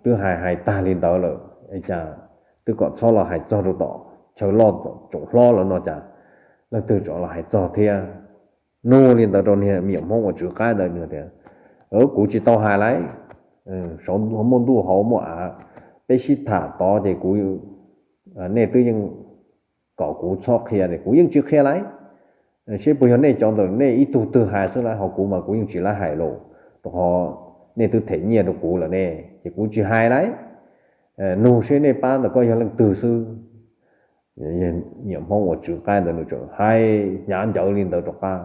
twb hais hais tag li ntawd lawm, cas twb kom txhob los hais txog rau tom chaw loj tsoom hlob lawm no cas leej twg tseem los hais txog thiab. Nug li ntawd rau niag me nyuam Hmoob uas tswv qaib ntawd nws tias, kuv tsis tau hais lauj, saum muaj ntuj hauv muaj av, peb sib tham tod ces kuv, nej twb yeej kom kuv txhob qhia es kuv yeej tsis qhia lauj. Seb puas yog nej cov ntawm nej ib tug twg hais xwb lauj, ho kuv mas kuv yeej tsis laib hais lawm, rau qhov nej twb them nyiaj rau kuv lawm ne, ces kuv tsis hais lauj. Nug seb nej pab ntawm koj yog leej twg xwb. Niam Hmoob uas tswv qaib ntawd nws tseem hais hnyav ncawv li ntawd rov qab,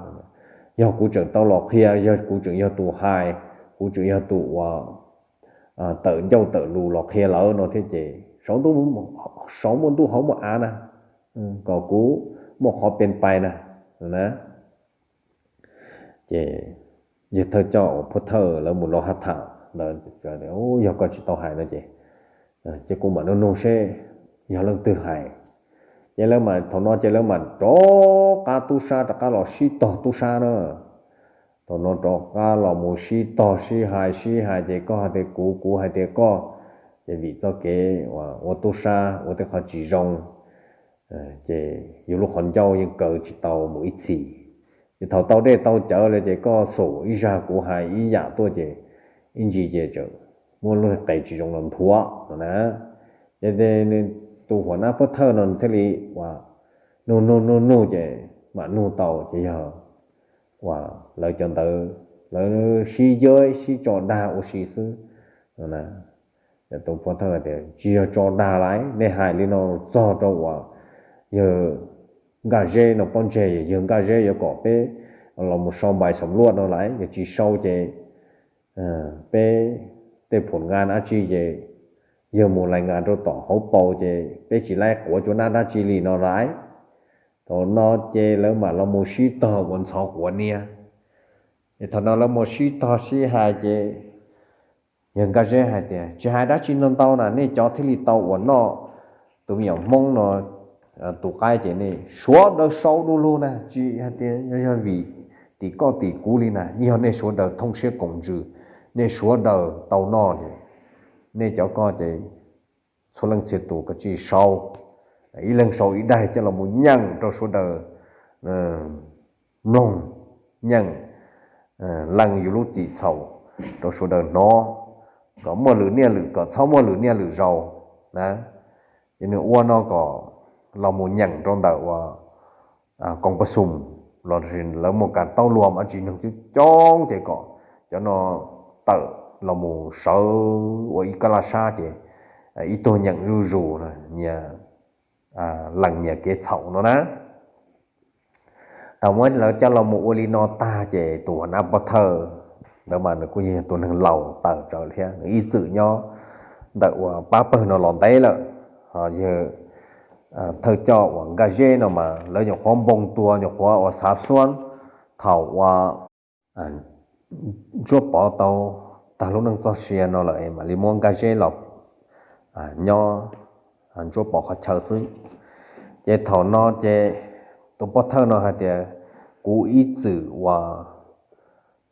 yog kuv tseem tau los qhia, yog kuv tseem yog tus hais, kuv tseem yog tus uas tawm ncauj tawm lus los qhia lawv no thiab ces saum muaj ntuj hauv muaj av na, kom kuv muaj qhov pes pais na, na. Ces yawg thawj coj uas Pub Thawj lawv mus lov haj tham ntawd, yog koj tsis tau hais no ces, ces kuv mam nug nug seb yog leej twg hais. Ces lawv mas thaum no ces lawv mas rov qab tub sab rov qab los sib tog tub sab na. Thaum no rov qab los mus sib tog sib hais sib hais ces koj hais tias kuv, kuv hais tias koj. Ces vim txoj kev ua tub sab ua tej qhov tsis zoo, ces yus lub qhov ncauj yeej kaw tsis tau mus ib txhis. Ces thaum tau dej tau cawv lawm ces koj xum ib zaj kuv hais ib yam tuaj ces ib ntsis ces tseem muaj lub qe tsis zoo los nthuav no na. Ces tus huam nab Pub Thawj no thiaj li ua nug nug nug nug ces mam nug tau ces yog uas lawv cov ntawd lawv sib yawb sib tso dag ua si xwb no na. Ces tus Pub Thawj tias tsis yog tso dag lauj, nej hais li no txog rau uas yawg Nkaj Zeb no pob ntseg, yawg Nkaj Zeb yuav kom peb los mus sau npais xam luaj no lauj, yog tsis sau ces peb tej phom nqa dab tsi ces yawg mus lais nqa rau tom hauv paus ces peb tsis laib quav cua nab dab tsi li no lauj. Thaum no ces lawv mam los mus sib tog ua ntxhov quav niab. Es thaum no lawv mus sib tog sib hais ces yawg Nkaj Zeb hais tias tsis hais dab tsi ntau ntau na, nej cov thiaj li tau uas noj tus me nyuam Hmoob no tus qaib ces nej sawv daws sau du lug na, tsis hais tias yog vim tim koj tim kuv li na, yog nej sawv daws thooj siab koom ntsws, nej sawv daws tau noj ces nej cov koj ces txhua leej txhia tus koj tsij sau, ib leeg sau ib daim coj los mus nyeem rau sawv daws mloog, nyeem lees yus lub txim txhaum rau sawv daws hnov, kom muaj lwm niaj lwm, kom txhob muaj lwm niaj lwm zaus na. Ces nws ua no kom los mus nyeem rau ntawm uas koom pas xum los sis lawv muaj kas taub luam dab tsi neeg coob coob ces kom cov no tawm los mus sawv ua ib kab laj sab ces ib tug nyeem zuj zus nyias lees nyias kev txhaum no na. Thaum muab lawv coj los mus ua li no tag ces tus uas nab pov thawj ntawd mas nws kuj yog tus neeg laus tawm tsawv thiab, nws ib txwm nyob ntawm uas pab pawg no los ntev lawm, ho yawg thawj coj uas Nkaj Zeb no mas lawv nyuam qhuav npoo tua nyuam qhuav uas xav xuab thaum uas Ntsuab Pov tau tag lub neej txoj sia no lawm es mam li muab Nkaj Zeb los nyob Ntsuab Pov qhov chaw xwb. Ces thaum no ces tus pov thawj no hais tias, kuv ib txwm uas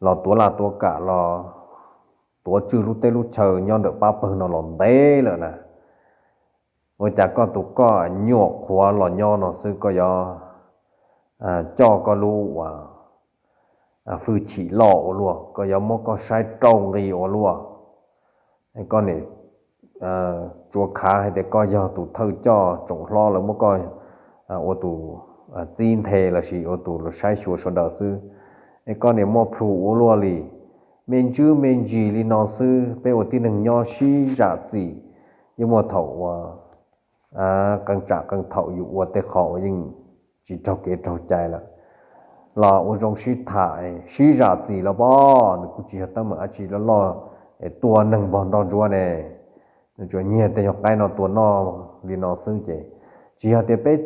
los tuav laj tuav kam los tuav tswj lub teb lub chaw nyob ntawm pab pawg no los ntev lawm na, ua cas koj tus koj nyuam qhuav los nyob no xwb koj yuav coj koj lub uas hwj chim loj ua luaj, koj yuav muab koj saib rau nqi ua luaj. Koj niam tsuav khav hais tias koj yog tus thawj coj tsoom hlob lawv muab koj ua tus txib nthe lossis ua tus saib xyuas sawv daws xwb, es koj niam muaj plhus ua luaj li. Me ntsis me ntsis li no xwb peb ua tib neeg nyob sib zam txim, yeej muaj thaum uas qee tsam qee thaum yus ua tej qho uas yeej tsis raug kev raug cai lawm los ua zoo sib tham sib zam txim los pom nws kuj tsis yog teeb meem dab tsi loj loj es tua neeg npog nroj ntsuab ne. Nws tsuas nyiag tej nyuag qaib no tua noj li no xwb ces tsis yog tias peb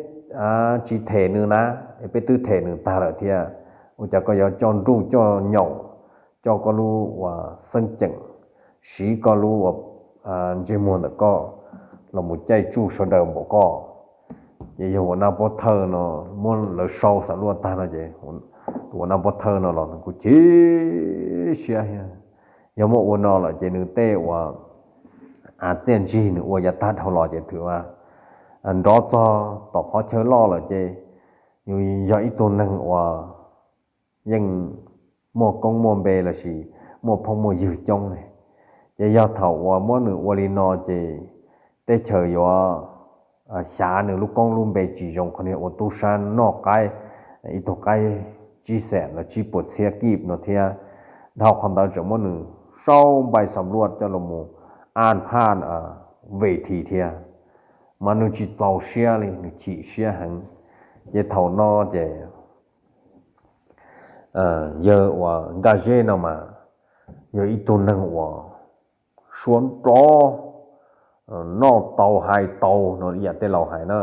tsis them nws na, es peb twb them nws tag lawm thiab. Ua cas koj yuav coj nruj coj nyaum, coj koj lub uas xeeb ceem, siv koj lub uas ntsej muag ntawm koj los mus caij tsuj sawv daws npaum koj. Ces yog uas nab pov thawj no muab lawv sau xam luaj tag no ces tus uas nab pov thawj no los nws kuj chim siab, yog muab ua no lawm ces nws tej uas av txiaj ntsig nws ua yav tag dhau los ces thwm nrov txog tom qhov chaw loj lawm ces yus yog ib tug neeg uas yeej muaj koob muaj npe lossis muaj phooj muaj ywg coob ne. Ces yog thaum uas muab nws ua li no ces teb chaws yuav xyav nws lub koob lub npe tsis zoo qhov niag ua tub sab noj qaib ib tug qaib tsib xees los tsib puas txhiab kib no thiab. Dhau qhov ntawd tseem muab nws sau npai xam luaj coj los mus aj phaj ve thi thiab, mas nws tsis txaus siab li, nws chim siab heev. Ces thaum no ces yawg uas Nkaj Zeb no mas yog ib tug neeg uas suab nrov, noj tau hais tau no ib yam tej laus hais na.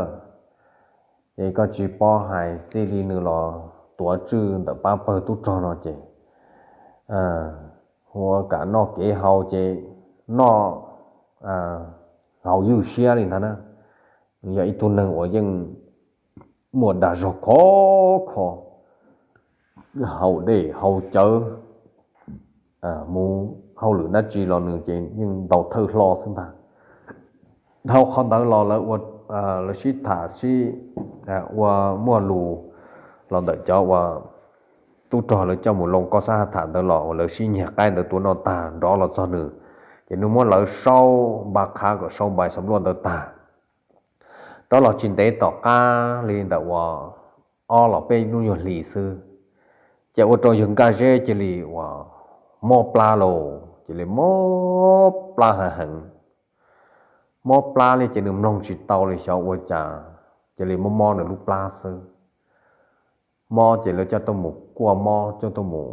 Ces koj tsis paub hais txij li nws los tuav tswj ntawm pab pawg tub rog no ces hu ua kam noj kev haus ces noj haus ywj siab li ntag na. Nws yog ib tug neeg uas yeej muaj dag zog khov kho, haus dej haus cawv, mus hauj lwm dab tsi los nws ces yeej ntaus thawj hlo xwb ntag. Dhau qhov ntawd los lawv ua, lawv sib tham sib ua muaj lus los ntawm cov uas tub rog lawv coj mus loo koj xab ha tham ntawd los uas lawv sib nyiag qaib ntawd tua noj tag nrov los txog nws, ces nws muab lawv sau npa qhav kom sau npais xam luaj ntawd tag. Rov los tsis ntev tom qab li ntawm uas ob los peb hnub nyuag hlis xwb, ces ua rau yawg Nkaj Zeb cia li uas mob plab lauj, cia li mob plab heev heev. Mob plab li ces nws mloog tsis tau li xyov ua cas cia li mob mob nws lub plab xwb. Mob ces lawv coj tuaj mus kuaj mob, coj tuaj mus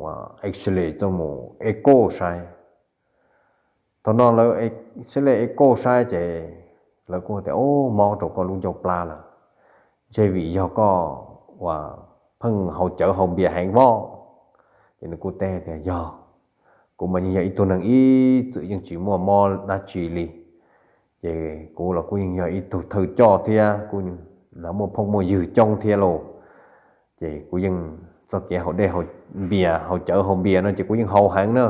X-ray, coj mus echo saib. Thaum no lawv X-ray echo saib ces lawv kuj tias, o, mob rau koj lub ncauj plab lawm, ntshe vim yog koj uas pheej haus cawv haus npias heev voj. Ces nws kuj teb tias, yog, kuv mas yeej yog ib tug neeg ib txwm yeej tsis muaj mob dab tsi li. Ces kuv los kuj yeej yog ib tug thawj coj thiab kuj muaj phooj muaj ywg coob thiab lauj. Ces kuv yeej txoj kev haus dej haus npias haus cawv haus npias no ces kuv yeej haus heev na.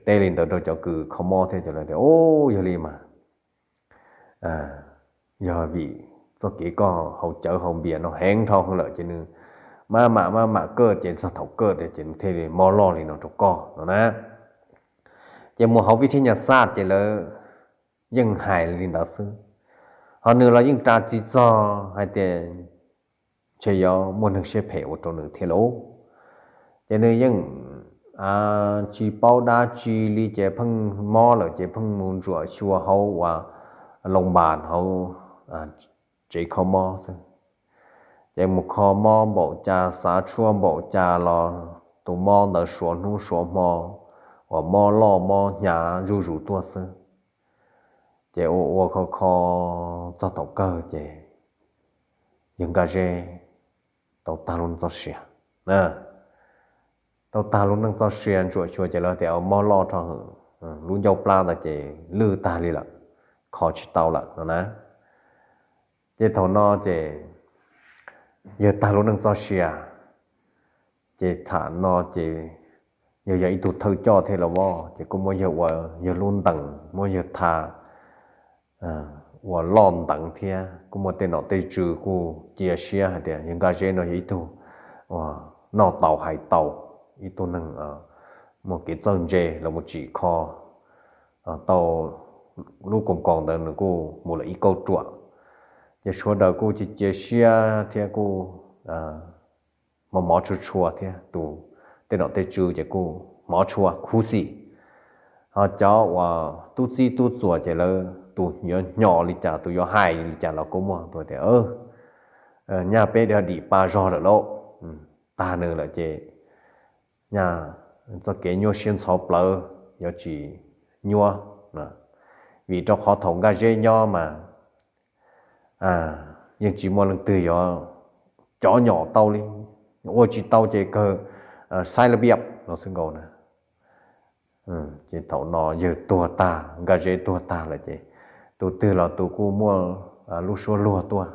Teb li ntawd rau cov kws kho mob thiab ces lawv tias, o, yog li mas yog vim txoj kev koj haus cawv haus npias no heev dhau lawm ces nws maj mam maj mam kaj ces txog thaum kaj tias ces nws thiaj li mob loj li no rau koj no na. Ces mus hauv vib thib nyas xaj ces lawv yeej hais li ntawd xwb. Ho nws los yeej ras tsis txog hais tias ntshe yuav muaj neeg siab phem ua rau nws thiab lauj. Ces nws yeej tsis paub dab tsi li, ces pheej mob lawm ces pheej mus ntsuam xyuas hauv uas loo npas hauv tsev kho mob xwb. Ces mus kho mob npaum cas, xav tshuaj npaum cas los tus mob ntawd suav hnub suav hmo uas mob loj mob hnyav zuj zus tuaj xwb. Ces ua ua kho kho txog thaum kawg ces yawg Nkaj Zeb tau tag lub neej txoj sia. Tau tag lub neej txoj sia, ntsuam xyuas ces lawv tias mob loj rau hwm lub ncauj plab ntawd ces lwj tag li lawm, kho tsis tau lawm no na. Ces thaum no ces yawg tag lub neej txoj sia, ces thaum no ces yawg yog ib tug thawj coj thiab los as, ces kuj muab yawg ua yawg lub ntees, muab yawg tha ua loj nteev thiab kuj muaj tej nom tej tswv kuj cia siab hais tias yawg Nkaj Zeb no yog ib tug uas noj tau hais tau, ib tug neeg muaj kev txawj ntse los mus tsim kho tau lub koom koos ntawd nws kuj mus lawm ib kauj ruam. Ces sawv daws kuj cia cia siab thiab kuj mov mov tshua tshua thiab tus tej nom tej tswv ces kuj mov tshua khuv xim. Ho cov uas tub txib tub txuas ces lawv tus yuav hnyo li cas, tus yuav hais li cas los kuj muaj tus tias nyaj peb dim pa zog lawm lauj, tag nws lawm ces nyaj txoj kev nyuaj siab ntxhov plawv yuav tsis nyuaj, vim rau qhov thaum Nkaj Zeb nyob mas yeej tsis muaj leej twg yuav cov nyom tau li, ua tsis tau ces kawg saib laj biab los xwb nkaus na. Ces thaum no yawg tuag tag, Nkaj Zeb tuag tag lawm ces tus twg los tus kuj muaj lub suab luag tuaj.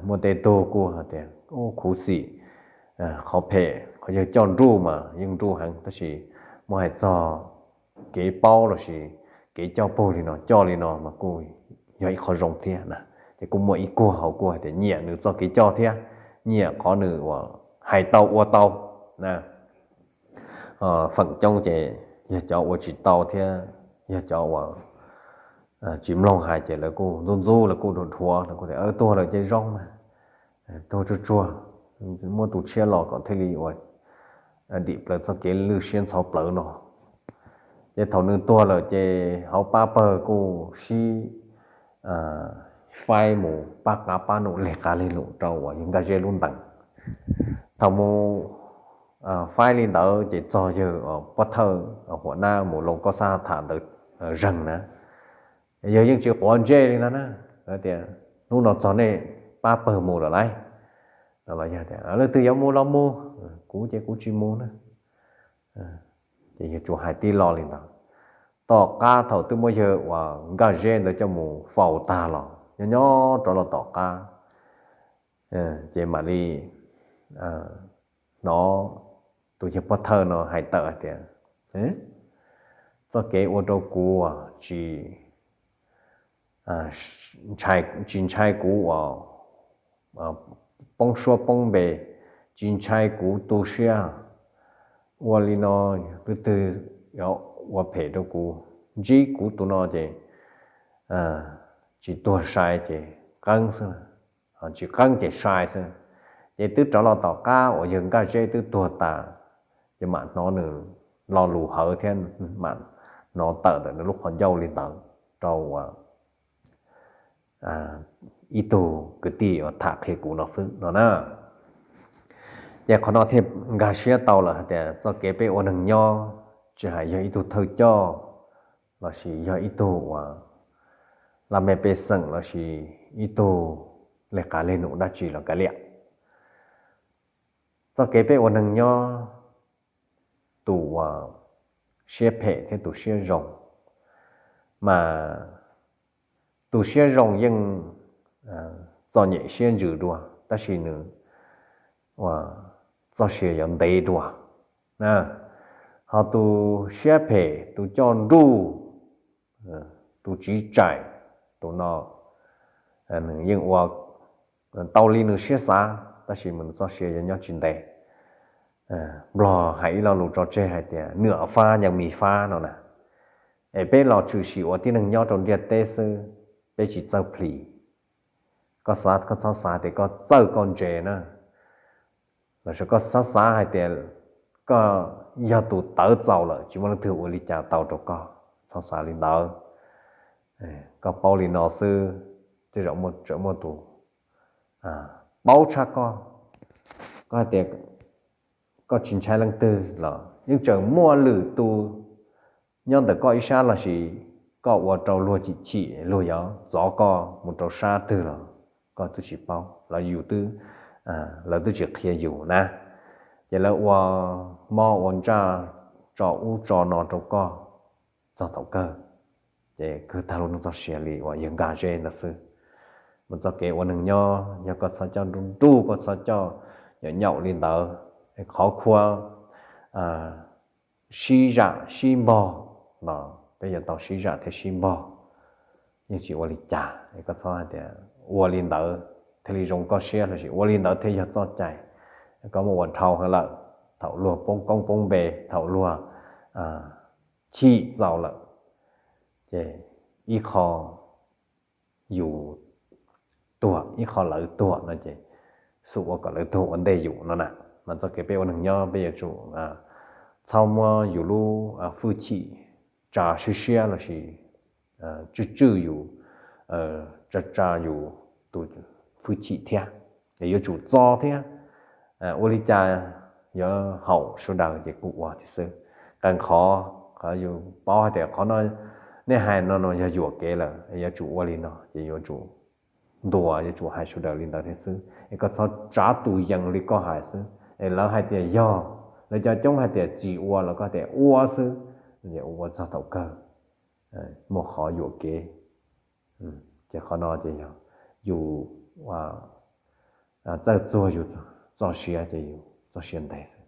Muaj tej tug kuj hais tias khuv xim, qhov phem qhov yawg coj nruj mas yeej nruj heev, tab sis muab hais txog kev paub lossis kev coj puag li no, coj li no mas kuj yog ib qho zoo thiab na. Ces kuj muaj ib kuag hauv kuj hais tias nyiam nws txoj kev coj thiab nyiam qhov nws uas hais tau ua tau na. Feem coob ces yog cov ua tsis tau thiab yog cov uas tsis mloog hais ces lawv kuj ntxub ntxub, lawv kuj dhuav dhuav, lawv kuj tias tuag lawm ces zoo mas, tuag tsuag tsuag, muab tus tshiab los kom thiaj li ua dim plaws txoj kev lwj siab ntxhov plawv no. Ces thaum nws tuag lawm ces hauv pab pawg kuj sib faib mus pab qab pab num, leg qab leg num rau uas yawg Nkaj Zeb lub ntees. Thaum mus faib li ntawd ces txog yawg pov thawj Huam Nab mus loo koj xab tham ntawd zeeg na, yawg yeej tsis quav ntsej li no na, tias hnub no txog nej pab pawg mus lawm lauj. Leej twg yuav mus los mus, kuv ces kuv tsis mus na. Ces yawg tsuas hais tib lo li ntawd. Tom qab thaum twb muab yawg uas Nkaj Zeb ntawd coj mus faus tag los nyob nyob rov los tom qab, ces mam li hnov tus yawg pov thawj no hais tawm hais tias, txoj kev ua rau kuv tsis tsis ntshai kuv uas poob suab poob npe, tsis ntshai kuv tu siab. Ua li no leej twg yuav ua phem rau kuv, ntsib kuv tus no ces tsis tuag sai ces qeeb xwb, tsis qeeb ces sai xwb. Ces twb rov los tom qab uas yawg Nkaj Zeb twb tuag tas, ces mam hnov nws lo lus hawv thiab mam hnov tawm ntawm nws lub qhov ncauj li ntawd rau uas ib tug kwv tij uas tham qhia kuv no xwb no na. Ces qhov no thiaj nkag siab tau lawm hais tias txoj kev peb ua neeg nyob, tsis hais yog ib tug thawj coj lossis yog ib tug uas laj mej pej xeem lossis ib tug leg qab leg num dab tsi los kav liam, txoj kev peb ua neeg nyob, tus uas siab phem thiab tus siab zoo, mas tus siab zoo yeej txom nyem siab ntsws dua, tab sis nws txoj sia yuav ntev dua. Ho tus siab phem, tus coj nruj, tus tsiv tsaim, tus no nws yeej ua tau li nws siab xav, tab sis mas nws txoj sia yuav nyob tsis ntev. Nplog hais ib lo lus tso tseg hais tias nưỡng phá nhường mình phá no na. Es peb los tshwm sim ua tib neeg nyob rau ntiaj teb xwb, peb tsis txawj please. Koj xav, koj txhob xav tias koj txawj koj ntse na, los sis koj txhob xav hais tias koj yog tus tawv txaus lawm tsis muaj leej twg ua li cas tau rau koj. Txhob xav li ntawd. Koj paub li no xwb, tej zaum muaj, tseem muaj tus paub tshaj koj. Koj hais tias koj tsis ntshai leej twg los yeej tseem muaj lwm tus nyob ntawm koj ib sab los sis koj ua rau luag chim chim, luag yuav txov koj mus rau sab twg los koj twb tsis paub, los yus twb, lawv twb tsis qhia yus na. Ces lawv ua mob ua ntsaj tso ub tso no rau koj txog thaum kawg, ces kawg tag lub neej txoj sia li uas yawg Nkaj Zeb ntawd xwb. Mus txoj kev ua neeg nyob, yog koj txhob coj nruj nruj, koj txhob coj nyaum nyaum li ntawd, qhov khuav sib zam sib npog los peb yuav tau sib zam thiab sib npog. Yeej tsis ua li cas, koj txhob hais tias ua li ntawd thiaj li zoo koj siab los sis ua li ntawd thiaj yog txoj cai. Koj muaj ua dhau heev lawm, thaum luag poob koob poob npe, thaum luag chim txaus lawm, ces ib qho yus tuag ib qho lawv tuag no ces xub ua kom lawv tuag ua ntej yus no na. Mas txoj kev peb ua neeg nyob peb yuav tsum txhob muab yus lub hwj chim tsa siab siab los sis tswj tswj yus, tsa tsa yus tus hwj chim thiab. Es yuav tsum txo thiab, ua li cas yuav haum sawv daws ces kuj ua thiab xwb. Qee qhov, qhov yus paub hais tias qhov no nej hais no no yog yuam kev lawm, yuav tsum ua li no ces yuav tsum ntuas, yuav tsum hais sawv daws li ntawd thiab xwb. Es koj txhob tsav tus yees li koj hais xwb. Es lawv hais tias yog, lawv cov coob hais tias tsis ua los koj tias ua xwb, es ua txog thaum kawg muaj qhov yuam kev. Ces qhov no ces yog yus txawj txuag yus txoj sia ces yus txoj sia ntev xwb.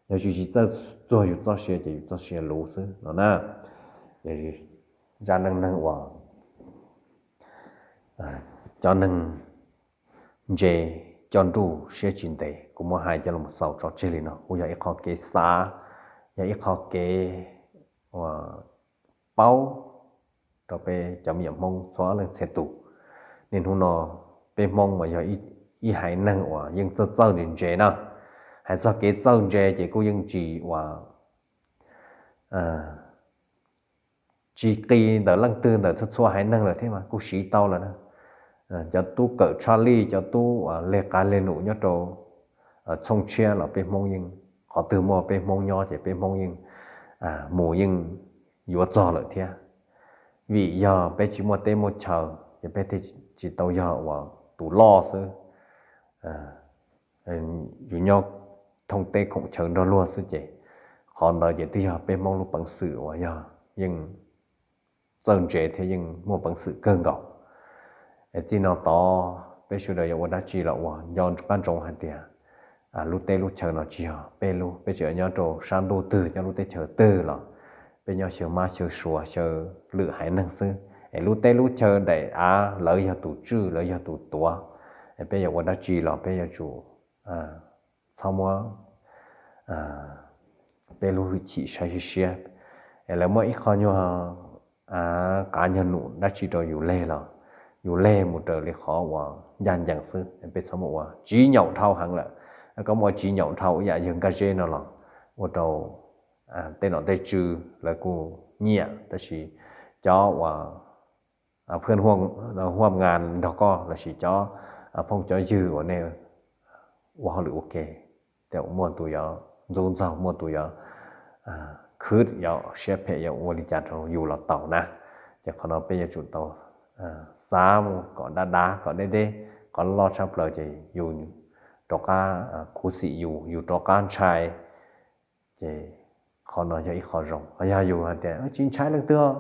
Yog yus tsis txawj txuag yus txoj sia ces yus txoj sia luv xwb no na. Zaj neej neeg uas cov neeg ntse coj nruj siab tsis ntev, kuv muab hais coj los xaus tso tseg li no, kuj yog ib qho kev xav, yog ib qho kev uas paub rau peb cov me nyuam Hmoob txhua leej txhia tus. Niaj hnub no peb Hmoob mas yog ib haiv neeg uas yeej txawj txawj ntse ntse na. Hais txog kev txawj ntse ces kuj yeej tsis uas tsis qis ntawm leej twg ntawm txhua txhua haiv neeg lawm thiab mas kuj siv tau lawm na. Cov tub kawm tshaj lij, cov tub leg qab leg num nyob rau txhooj tshiab los peb Hmoob yeej, qhov twg muaj peb Hmoob nyob ces peb Hmoob yeej mus yeej yuav txog lawm thiab. Vim yog peb tsis muaj teb muaj chaw ces peb thiaj tsis tau yog uas tus loj xwb. Yus nyob thoob teb khoom chaw nrog luag xwb ces qhov ntawd ces twb yog peb Hmoob lub peev xwm uas yog yeej txawj ntse thiab yeej muaj peev xwm kawg nkaus. Es txij no tod peb sawv daws yuav ua dab tsi los ua, nco qab ntsoov hais tias lub teb lub chaw no tsis yog peb lub, peb tseem nyob rau sab ntuj twg, nyob lub teb chaws twg los peb nyob xyaw mab xyaw suav xyaw lwm haiv neeg xwb. Es lub teb lub chaw daim av lawv yog tus tswj, lawv yog tus tuav. Es peb yuav ua dab tsi los peb yuav tsum txhob muab peb lub hwj chim saib siab siab. Es lawv muab ib qho nyuag qav nyuag num dab tsi rau yus leg los yus leg mus raws li qhov uas ncaj ncees xwb. Peb txhob muab ua tsiv nyaum dhau heev lawm. Koj muab ua tsiv nyaum dhau ib yam yawg Nkaj Zeb no los ua rau tej nom tej tswv lawv kuj nyiam, tab sis cov uas phwj huaj ngas nrog koj los sis cov phooj cov ywg uas nej ua hauj lwm ua ke, tej muaj tus yuav ntxub ntxaug, muaj tus yuav khwv, yuav siab phem, yuav ua li cas rau yus los tau na. Ces qhov no peb yuav tsum tau xav mus kom dav dav kom deb deb. Qhov loj tshaj plaws ces yus rov qab khuv xim yus, yus rov qab ntshai. Ces qhov no yog ib qho zoo. Yog yus hais tias tsis ntshai leej twg,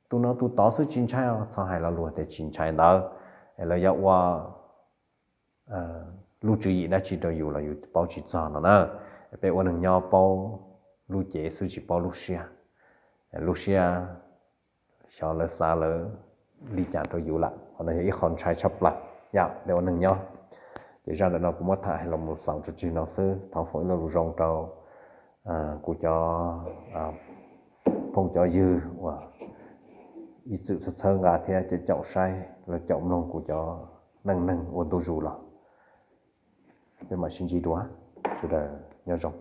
tus no tus tod xwb tsis ntshai os, txhob hais lo lus tias tsis ntshai ntawd, es lawv yuav ua lub tswv yim dab tsi rau yus los yus paub tsis txog no na. Peb ua neeg nyob paub lub cev xwb tsis paub lub siab. Lub siab xyov lawv xav lawv li cas rau yus lawm, qhov no yog ib qho ntshai tshaj plaws yam peb ua neeg nyob. Ces zaj ntawm no kuv muab tham hais los mus xaus tso tseg no xwb. Thov foom ib lo lus zoo rau kuv cov phooj cov ywg uas ib txwm txhawb nqa thiab caum saib los caum mloog kuv cov neej neeg ua ntu zus los. Peb mam sib ntsib dua, sawv daws nyob zoo.